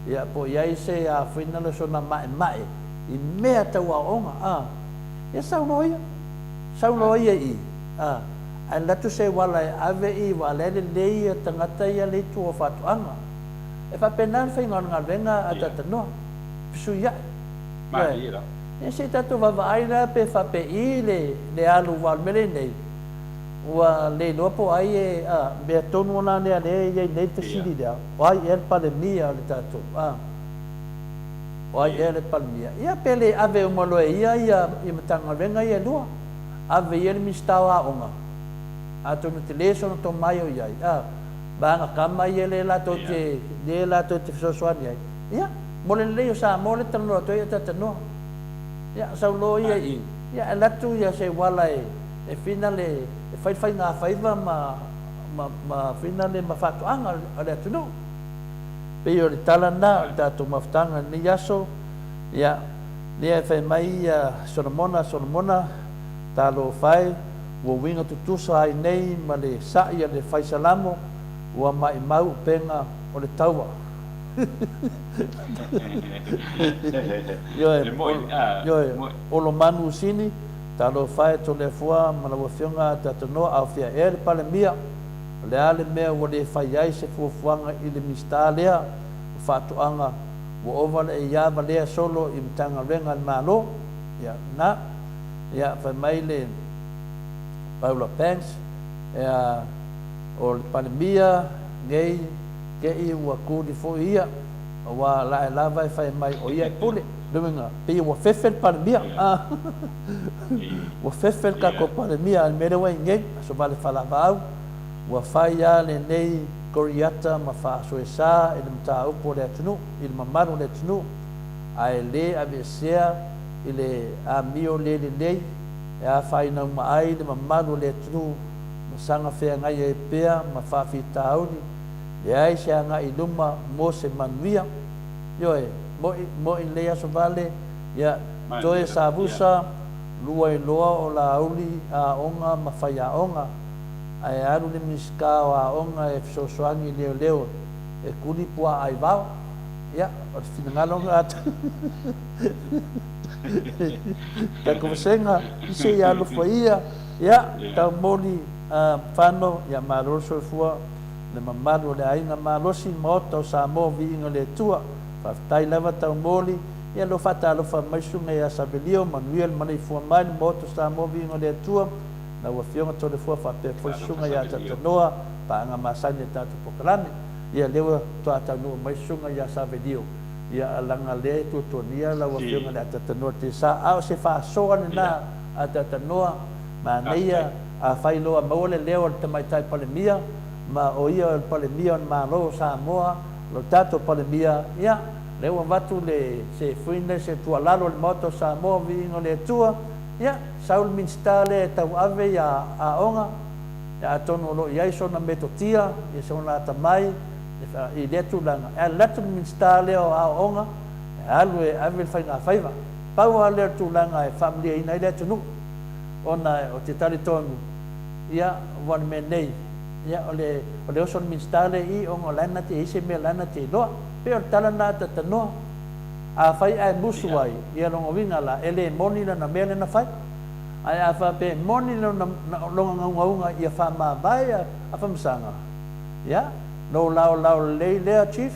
ia, po o i ai se, a foi nale sona maemae i mea tau aoaoga, a. Ia sau loa ia, sau loa ia i i, a. Ae alu atu se uala e ave i aua o la e lelei ia tagata ia le itu o faatoaga. E faapena le faiga o le galuega a Tatanoa, fesuiai. Ioe. Ia se i tatou vaavaai la pe faapei le le alu aua o le mea lea i nei, ua le iloa po o ai e, a, mea tonu la lea lea e i ai nei le fesili lea, o ai ea le Palemia o le tatou, a, o ai ea le Palemia. Ia pe le ave uma loa e ia ia Matagaluega ia e lua. Ave ia le Minisita o Aoga, atonu tele sona tomai o i ai, a, vaega tama ia lea latou te, lea latou te fesoasoani ai. Ia, mo le lelei o Samoa lea e talanoa atu ai e talatalanoa. Ia, sau loa ia i i, ia alu atu ia se uala e, E whina le, e fai le faigāfaiva ma, ma, ma whina le ma faatoaga a le atunuu. Pei o le tala lena o le tatou mafutaga i lenei aso. Ia, lea e fai mai ia Solomona, Solomona, talofa e, ua uiga tutusa ai nei ma le sa'i a le fai salamo, ua maimau upega o le taua. Ioe, ioe, Olomanu Usini, talofa e Toleafoa ma lau Afioga Ataatanoa, a o fea ea le Palemia? O le a le mea ua le fai ai se fuafuaga i le Minisita lea o Faatoaga ua ova le eiava lea solo i Matagaluega a le Malo? Ia, na. Ia, fai mai le Paula Banks, ea, o le Palemia nei te i ua tuli foi ia, aua la e lava e fai mai o ia e pule. Lona uiga, pei ua fefe le Palemia. Ua fefe le tatou Palemia, a o le mea lea ua i ai nei, aso vale faalavaau, ua fai lava lenei Koriata ma faasoesa i le mataupu a le atunuu, i le mamalu o le atunuu, ae le aveesea i le amio le lelei e afaina uma ai le mamalu o le atunuu ma saga feagai ai pea ma faafitauli, leai se agai i luma mo se manuia. Ioe, mo'i, mo'i lenei aso vale, ia, toe savusa, lua iloa o Laauli aoga ma faiaoga, ae alu le Minisita o Aoga e fesoasoani i leoleo e kuli puaa aivao. Ia, o le finagalo lena a tatou vasega, se i alofa ia, ia, taumoli Fano, ia malo le soifua, le mamalu o le aiga malosi, Maota o Samoa, viiga i le Atua. Faafetai lava Taumoli, ia lou faatalofa mai Susuga ia Savelio, manuia le maleifua mai le Maota o Samoa, viiga i le Atua. Lau Afioga Toleafoa faapea foi Susuga ia Tatanoa, paaga masani a tatou polokalame. Ia lea ua toa taunuu mai Susuga ia Savelio, ia leaga lea e tuatuagia lau Afioga i le Atatanoa Tesa, a o se faasoa lena Atatanoa, manaia afai loa maua le leo o le Tamaitai Palemia, ma o ia o le Palemia o le Malo o Samoa, lo tatou Palemia, ia lea ua avatu le se fuine se tuualalo i le Maota o Samoa, viiga o le Atua, ia sau le Minisita lea e tauave ia aoga, ia atonu o lo o i ai sona metotia, ia sona atamai i lea tulaga, e alu atu le Minisita lea o Aoaoga e alu e ave le faigafaiva. Pau lava lea o le tulaga e faamalieina ai le atunuu, ona ou te talitonu, ia, aua o le mea nei, ia, o le, o le oso o le Minisita lea i i, ona o la e na te i ai se mea o la e na te iloa. E pei o le tala lena a Tatanoa. Afai ae musu ai, ia lona uiga la, e le moni lana mea lea na fai. Ae a faapea e moni lona naunauga ia faamavae a Famasaga, ia, lou laolao lelei lea Chief,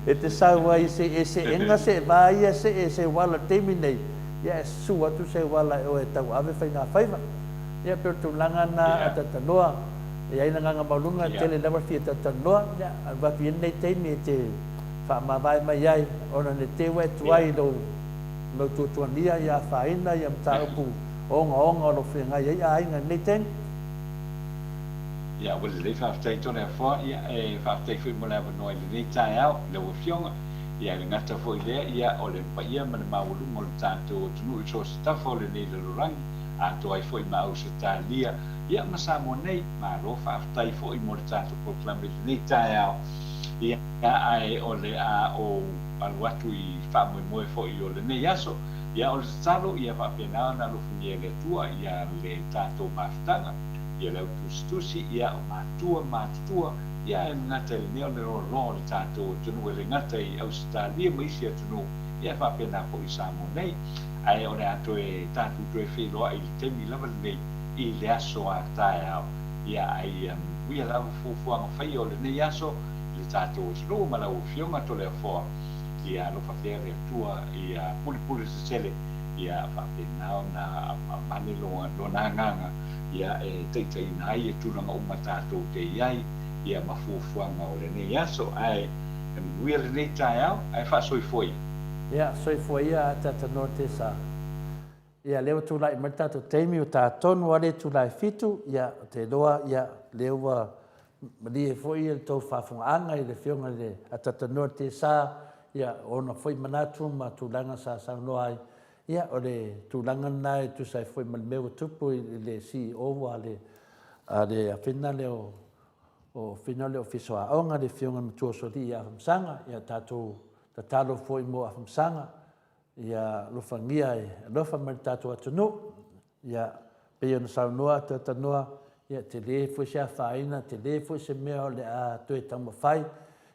e te sau ai i se eseega se va ia see se uala i le taimi nei, ia e susu atu se uala e oe e tauave faigafaiva. Ia pei o le tulaga lena a Talanoa, e i ai le agaga maualuga, e tele lava le fia talatalanoa, ia alu atu i ai lenei taimi e te faamavae mai ai ona ne i te i ua e tuai i lou lou tuatuagia ia afaina ia mataupu ogaoga o lo o feagai ai aiga i lenei taimi. Ia, ua lelei, faafetai Toleafoa. Ia, e faafetai foi mo le avanoa i lenei taeao i lau Afioga. Ia, e le gata foi i lea, ia, o le paia ma le maualuga o le tatou atunuu i so o se tafa o lenei lalolagi, atoa ai foi ma Ausetalia, ia, ma Samoa nei. Malo faafetai foi mo le tatou polokalame i lenei taeao. Ia, ae o le a ou alu atu i faamoemoe foi o lenei aso. Ia, o le tatalo, ia faapena ona alofagia e le Atua ia le tatou mafutaga, ia le au tusitusi, ia, o matua ma matutua, ia, ae le gata i lenei, o le loaloa o le tatou atunuu, e le gata i Ausetalia ma isi atunuu, ia, e faapena foi i Samoa nei. Ae o le a toe tatou toe feiloai i le taimi lava lenei i le aso a taeao. Ia, ae ia manuia lava fuafuaga faia o lenei aso i le tatou atunuu ma lau Afioga Toleafoa. Ia alofa pea le Atua ia pulepule tetele, ia faapena ona avane Lona Agaga ia e taitaiina ai tulaga uma tatou te i ai ia ma fuafuaga o lenei aso. Ae manuia lenei taeao, ae faasoifua ia. Ia, soifua ia a Tatanoa Tesa. Ia, lea ua tulai mai le tatou taimi, ua ta tonu lava le itula e fitu, ia, ou te iloa, ia, lea ua malie foi le tou faafofogaaga i le Afioga i le Atatanoa Tesa, ia, ona foi manatu ma tulaga sa saunoa ai. Ia, o le tulaga lena e tusa ai foi ma le mea ua tupu i le CEO a le a le afena lea o o fina le Ofisa o Aoga, le Afioga i le Matua o Solii ia Afamasaga. Ia tatou tatalo foi mo Afamasaga, ia alofagia e alofa mai i le tatou atunuu. Ia, pei ona saunoa Atoatanoa, ia tele foi se afaina, tele foi se mea o le a toe taumafai,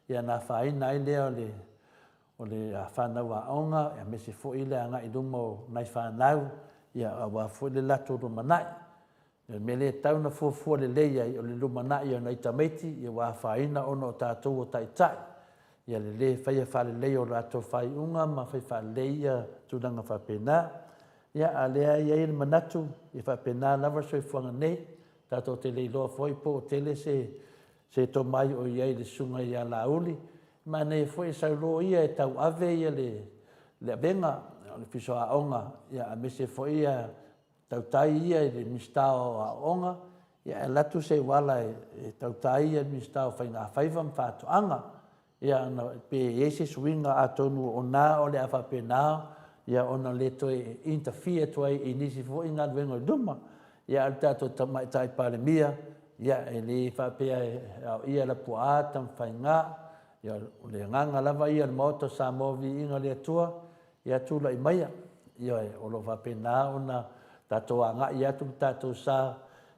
ia ona afaina ai lea o le o le fanau aoga, aemaise foi le agai i luma o nai fanau, ia aua foi le latou lumanai. O le mea lea e tatau ona fuafua lelei ai, o le lumanai o nai tamaiti ua afaina ona o tatou o taitai, ia le le faia faalelei o latou faaiuga ma fai faalelei ia tulaga faapena. Ia, a o lea e i ai le manatu, e faapena lava le soifuaga nei, tatou te le iloa foi po o tele se se tomai o i ai i le susuga ia Laauli. Manaia foi e sau loa ia e tauave ia le le avega o le Ofisa o Aoga, ia aemaise foi ia tautai ia i le Minisita o Aoga, ia ae alu atu se auala e tauta ai ia le Minisita o Faigafaiva ma Faatoaga. Ia ona pe i ai se suiga atonu o na o le a faapena ia ona le toe interfere atu ai i nisi foi galuega i luma. Ia a o le tatou Tamaitai Palemia, ia e le faapea e aoaia e Lapuaa Tamafaiga, ia o le agaga lava ia o le Maota o Samoa Viiga i le Atua, ia tulai maia. Ioe, o lo o faapena ona tatou agai atu le tatou sa,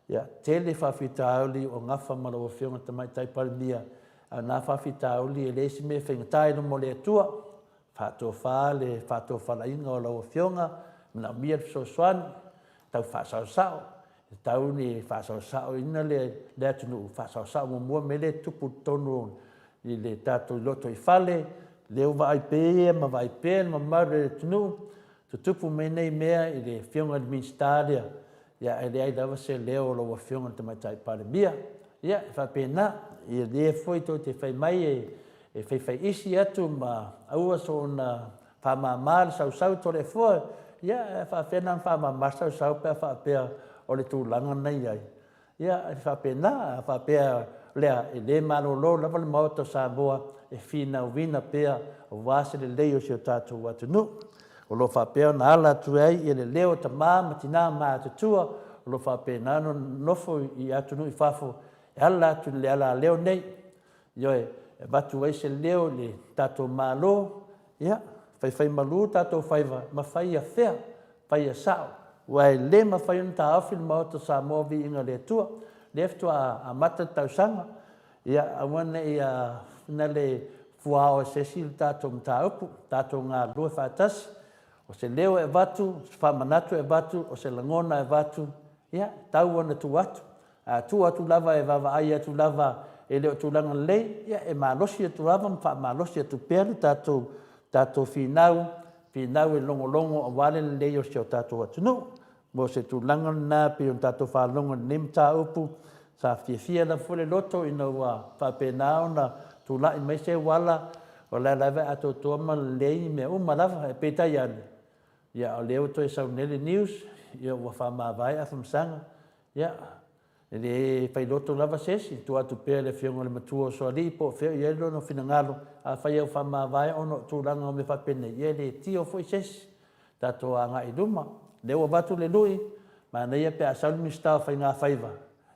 ia tele faafitauli o gafa ma lau Afioga i le Tamaitai Palemia, a o na faafitauli e leai se mea e faigata i luma o le Atua. Faatofa le faatofalaiga o lau Afioga, manaomia le fesoasoani, tau faasaosao, e tatau ona faasaosaoina le atunuu, faasaosao muamua le mea lea e tupu i totonu i le tatou lotoifale, lea ua vaai pea ma vaai pea le mamalu o le atunuu, tutupu mai nei mea i le Afioga i le Minisita lea, ia ae leai lava se leo o lau Afioga i le Tamaitai Palemia. Ia, e faapena, ia lea foi tou te fai mai e faifaiisi atu ma aua soona faamama le sausau Toleafoa, ia e faapefea la ona faamama le sausau pe a faapea o le tulaga lena e i ai. Ia, e faapena, a faapea o le a, e le malolo lava le Maota o Samoa e finauina pea aua se lelei o si o tatou atunuu. O lo o faapea ona ala atu ai le leo o tama ma tina matutua o lo o faapena ona nonofo i atunuu i fafo e ala atu i le alaleo nei, ioe, e avatu ai se leo i le tatou Malo, ia, faifaimalu o tatou faiva ma fai ia fair, fai ia sao, aua e le mafai ona taofi le Maota o Samoa Viiga i le Atua, lea faatoa amata le tausaga, ia aua ne i le fuao e se isi le tatou mataupu, tatou galulue faatasi, o se leo e avatu, o se faamanatu e avatu, o se lagona e avatu, ia, e tau ona tuu atu. A tuu atu lava e vaavaai atu lava e le o tulaga lelei, ia e malosi atu lava ma faamalosi atu pea le tatou tatou finau, finau e logologo aua le lelei o si o tatou atunuu. Mo se tulaga lena pei ona tatou faalogo i lenei mataupu, sa fiafia lava foi le loto ina ua faapena ona tulai mai se auala, o la e lava e atoatoa ma lelei mea uma lava. Ae peitai ane, ia o lea ua toe sau nei le news, ia ua faamavae Afamasaga, ia, e le failoto lava se isi, e tuu atu pea i le Afioga i le Matua o Sualii po o fea o i ai lona finagalo. Afai lava ua faamavae ona o tulaga o mea faapenei, ia e le tio foi se isi. Tatou agai i luma. O lea ua avatu le lui, manaia pe a sau le Minisita o Faiga Faiva,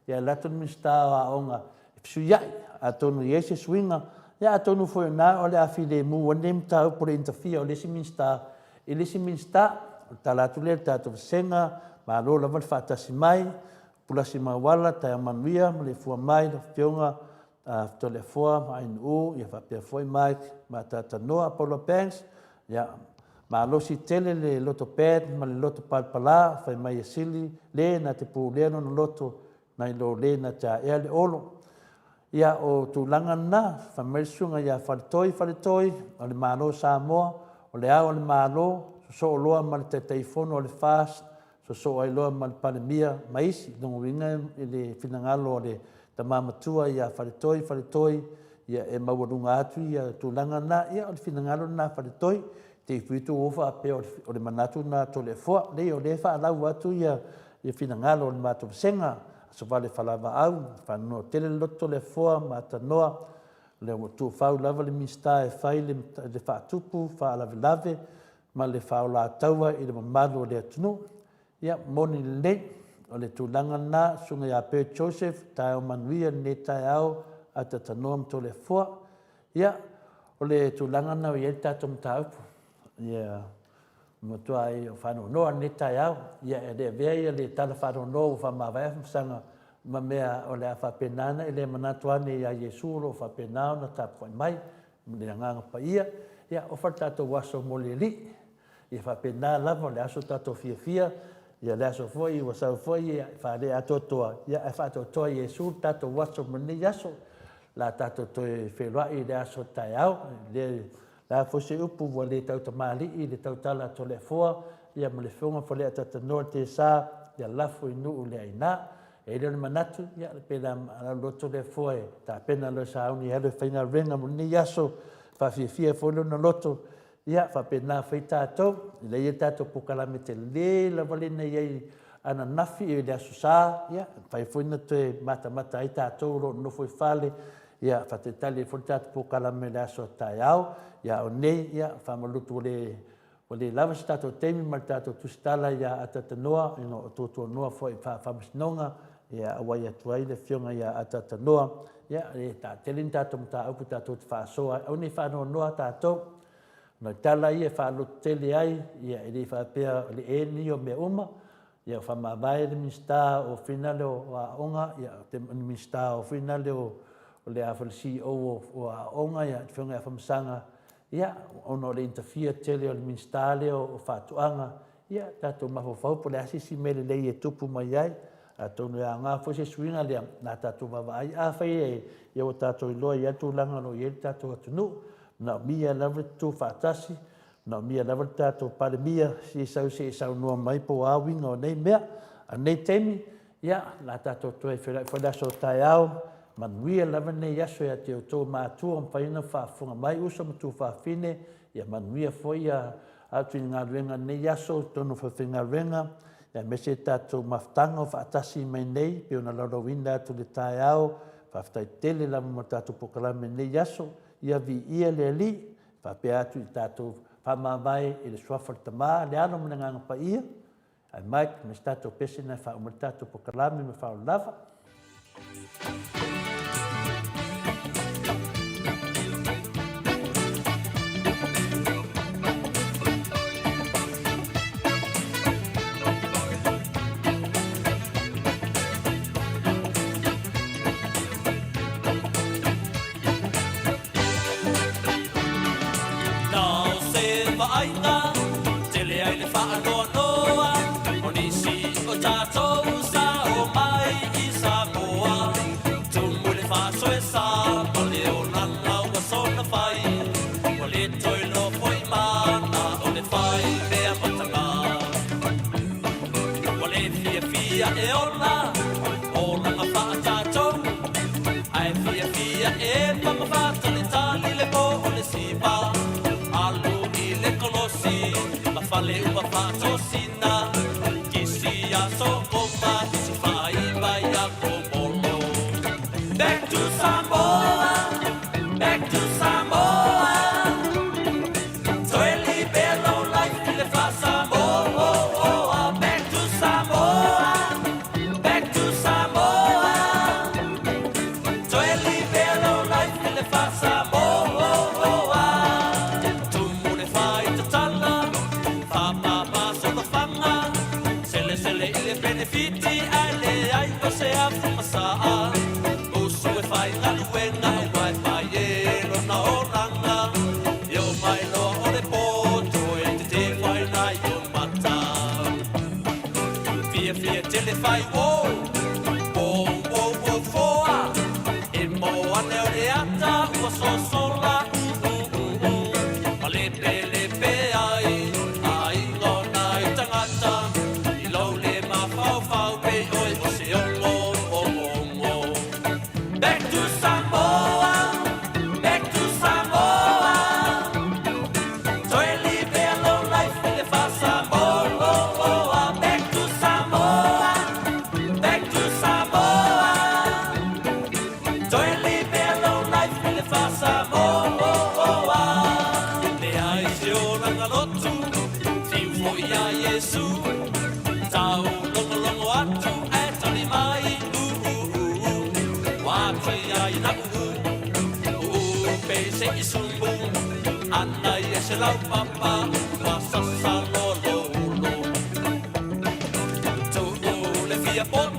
ia alu atu le Minisita o Aoga e fesuiai, atonu e i ai se suiga, ia atonu foi o i ina o le a filemu ai lenei mataupu o le interfere o le isi Minisita i le isi Minisita. O le tala atu lea i le tatou vasega, malo lava le faatasi mai, Pulasi Mauala, taeao manuia, maleifua mai lau Afioga Toleafoa ma Ainuu, ia faapea foi Mike Matata Noa, Paula Banks, ia malosi tele le loto bad ma le loto palapala, fai mai e sili le na te pulea lona loto nai lo le na te aea le olo. Ia, o tulaga na, fai mai le susuga ia Faletoi, Faletoi, o le Malo o Samoa, o le Ao o le Malo, sosoo loa ma le Taitaifono o le FAST, sosoo ai loa ma le Palemia ma isi. Lona uiga i le finagalo o le tama matua ia Faletoi, Faletoi, ia e maualuga atu ia tulaga na, ia o le finagalo lena a Faletoi. Te i fui atu ua faapea o le manatu lena a Toleafoa. Leai o lea e faalau atu ia finagalo o le matou vasega. Asovale Falavaau, faanonoa tele le loto Toleafoa ma Atanoa, o lea ua tuufau lava le Minisita e fai le faatupu faalavelave. ma le faaolataua i le mamalu o le atunuu. Ia, moni lelei, o le tulaga lena, Susuga ia Bert Joseph, taeao manuia i lenei taeao, Atatanoa ma Toleafoa. Ia, o le tulaga lena ua i ai le tatou mataupu. Ia, matuai faanoanoa lenei taeao. Ia, e le avea ia le tala faanoanoa ua faamavae Afamasaga ma mea o le a faapena ona e le manatu ane ia Iesu o lo o faapena ona tapuai mai ma le Agaga Paia. Ia, ofa le tatou aso mo le Alii. Ia faapena lava o le aso tatou fiafia, ia le aso foi ua sau foi e faaleatoatoa, ia ae faatoatoa e Iesu le tatou aso ma lenei aso. La tatou toe feiloai i le aso taeao. Le a foi se upu ua le tautamalii i le tautala a Toleafoa, ia ma le Afioga Faleatatanoa Tesa, ia lafo i nuu le aina. E le o le manatu, ia pe la loto Toleafoa e tapena loa e sauni e alu e faigaluega mo lenei aso, faafiafia foi lona loto, Ia, faapena foi tatou, ina ia tatou polokalame tele lava lea na i ai ananafi i le Aso Sa, ia, e mafai foi ona toe matamata ai tatou o lo o nonofo i fale, ia, faatalitali ai foi le tatou polokalame i le aso a taeao. Ia, a o nei, ia, faamalutu ua le, ua le lava se tatou taimi ma le tatou tusitala ia Atatanoa, ina o tuatuanoa foi i faamasinoga, ia, auai atu ai le Afioga ia Atatanoa. Ia, e tele ni tatou mataupu tatou te faasoa ai, aua ne i faanoanoa tatou. O nai tala ia e faalototele ai, ia e le faapea o le eni o mea uma, ia ua faamavae le Minisita o Finale o Aoga, ia le Minisita o Finale o le a foi le CEO o Aoga, ia le Afioga ia Afamasaga, ia ona o le interfere tele o le Minisita lea o Faatoaga, ia tatou mafaufau po o le a se isi mea lelei e tupu mai ai. Atonu e aoga foi se suiga lea na tatou vaavaai. Afai e ia ua tatou iloa i ai le tulaga o lo o i ai le tatou atunuu, manaomia lava le tutu faatasi, manaomia lava le tatou Palemia se i sau se i saunoa mai po o a uiga o nei mea. A o lenei taimi, ia, o le a tatou toe feiloai foi i le aso taeao. Manuia lava lenei aso ia te outou matua ua mafai ona faafofoga mai, uso ma tuafafine, ia manuia foi a atu i galuega i lenei aso i totonu o falefaigaluega, aemaise tatou mafutaga o faatasi mai nei pei ona laulauina atu i le taeao. Faafetai tele lava mo le tatou polokalame i lenei aso. Ia viia le Alii, faapea atu i tatou faamavae i le Suafa o le Tama, le Alo ma le Agaga Paia. Ae Mike, ma se tatou pese na e faauma le tatou polokalame ma faaola lava. Na o se vaaiga tele ai le faanoanoa o nisi o tatou sa o mai i Samoa. Tumu i le faasoesa ma le olaga ua soona fai, ua le toe iloa foi mana o le fai mea mataga. Ua le fiafia e ola olaga faa-tatou, ae fiafia e mamafatalitali le po o le siva. Alu i le kolosi ma fale uma faatosina, kisi ia Sokoma, kisi faaiva ia Komolo. Back to Samoa, back to Samoa. Toe live low life i le faa-Samoa. Back to Samoa, back to Samoa. Toe live low life i le faa-Samoa. Tumu le faitatala, faapapa solofaga, selesele i le penefiti ae leai o se afu masaa. Usu e faigaluega aua e fai e lona olaga. E oo mai loa o le po, toe tetefaina i o mata. Fiafia tele fai wo, wo, wo, wo, foa. E mo ane o le ata ua sosola, mm, mm, mm, mm. Ma lepelepe ai, aiga o nai tagata. I lou le mafaufau pei oe o se ongo, ongo, ongo. Back to Samoa, back to Samoa. Toe live low life i le faa-Samoa. Back to Samoa, back to Samoa. Toe live low life i le faa-Samoa. Leai se olaga lotu. Iesu. Tau logologo atu ae tali mai, uu, ua ati ai na uu, uu pe se i sumbu, ana ia se laupapa, ua sasa loa lou ulu. Tuu le fia poto.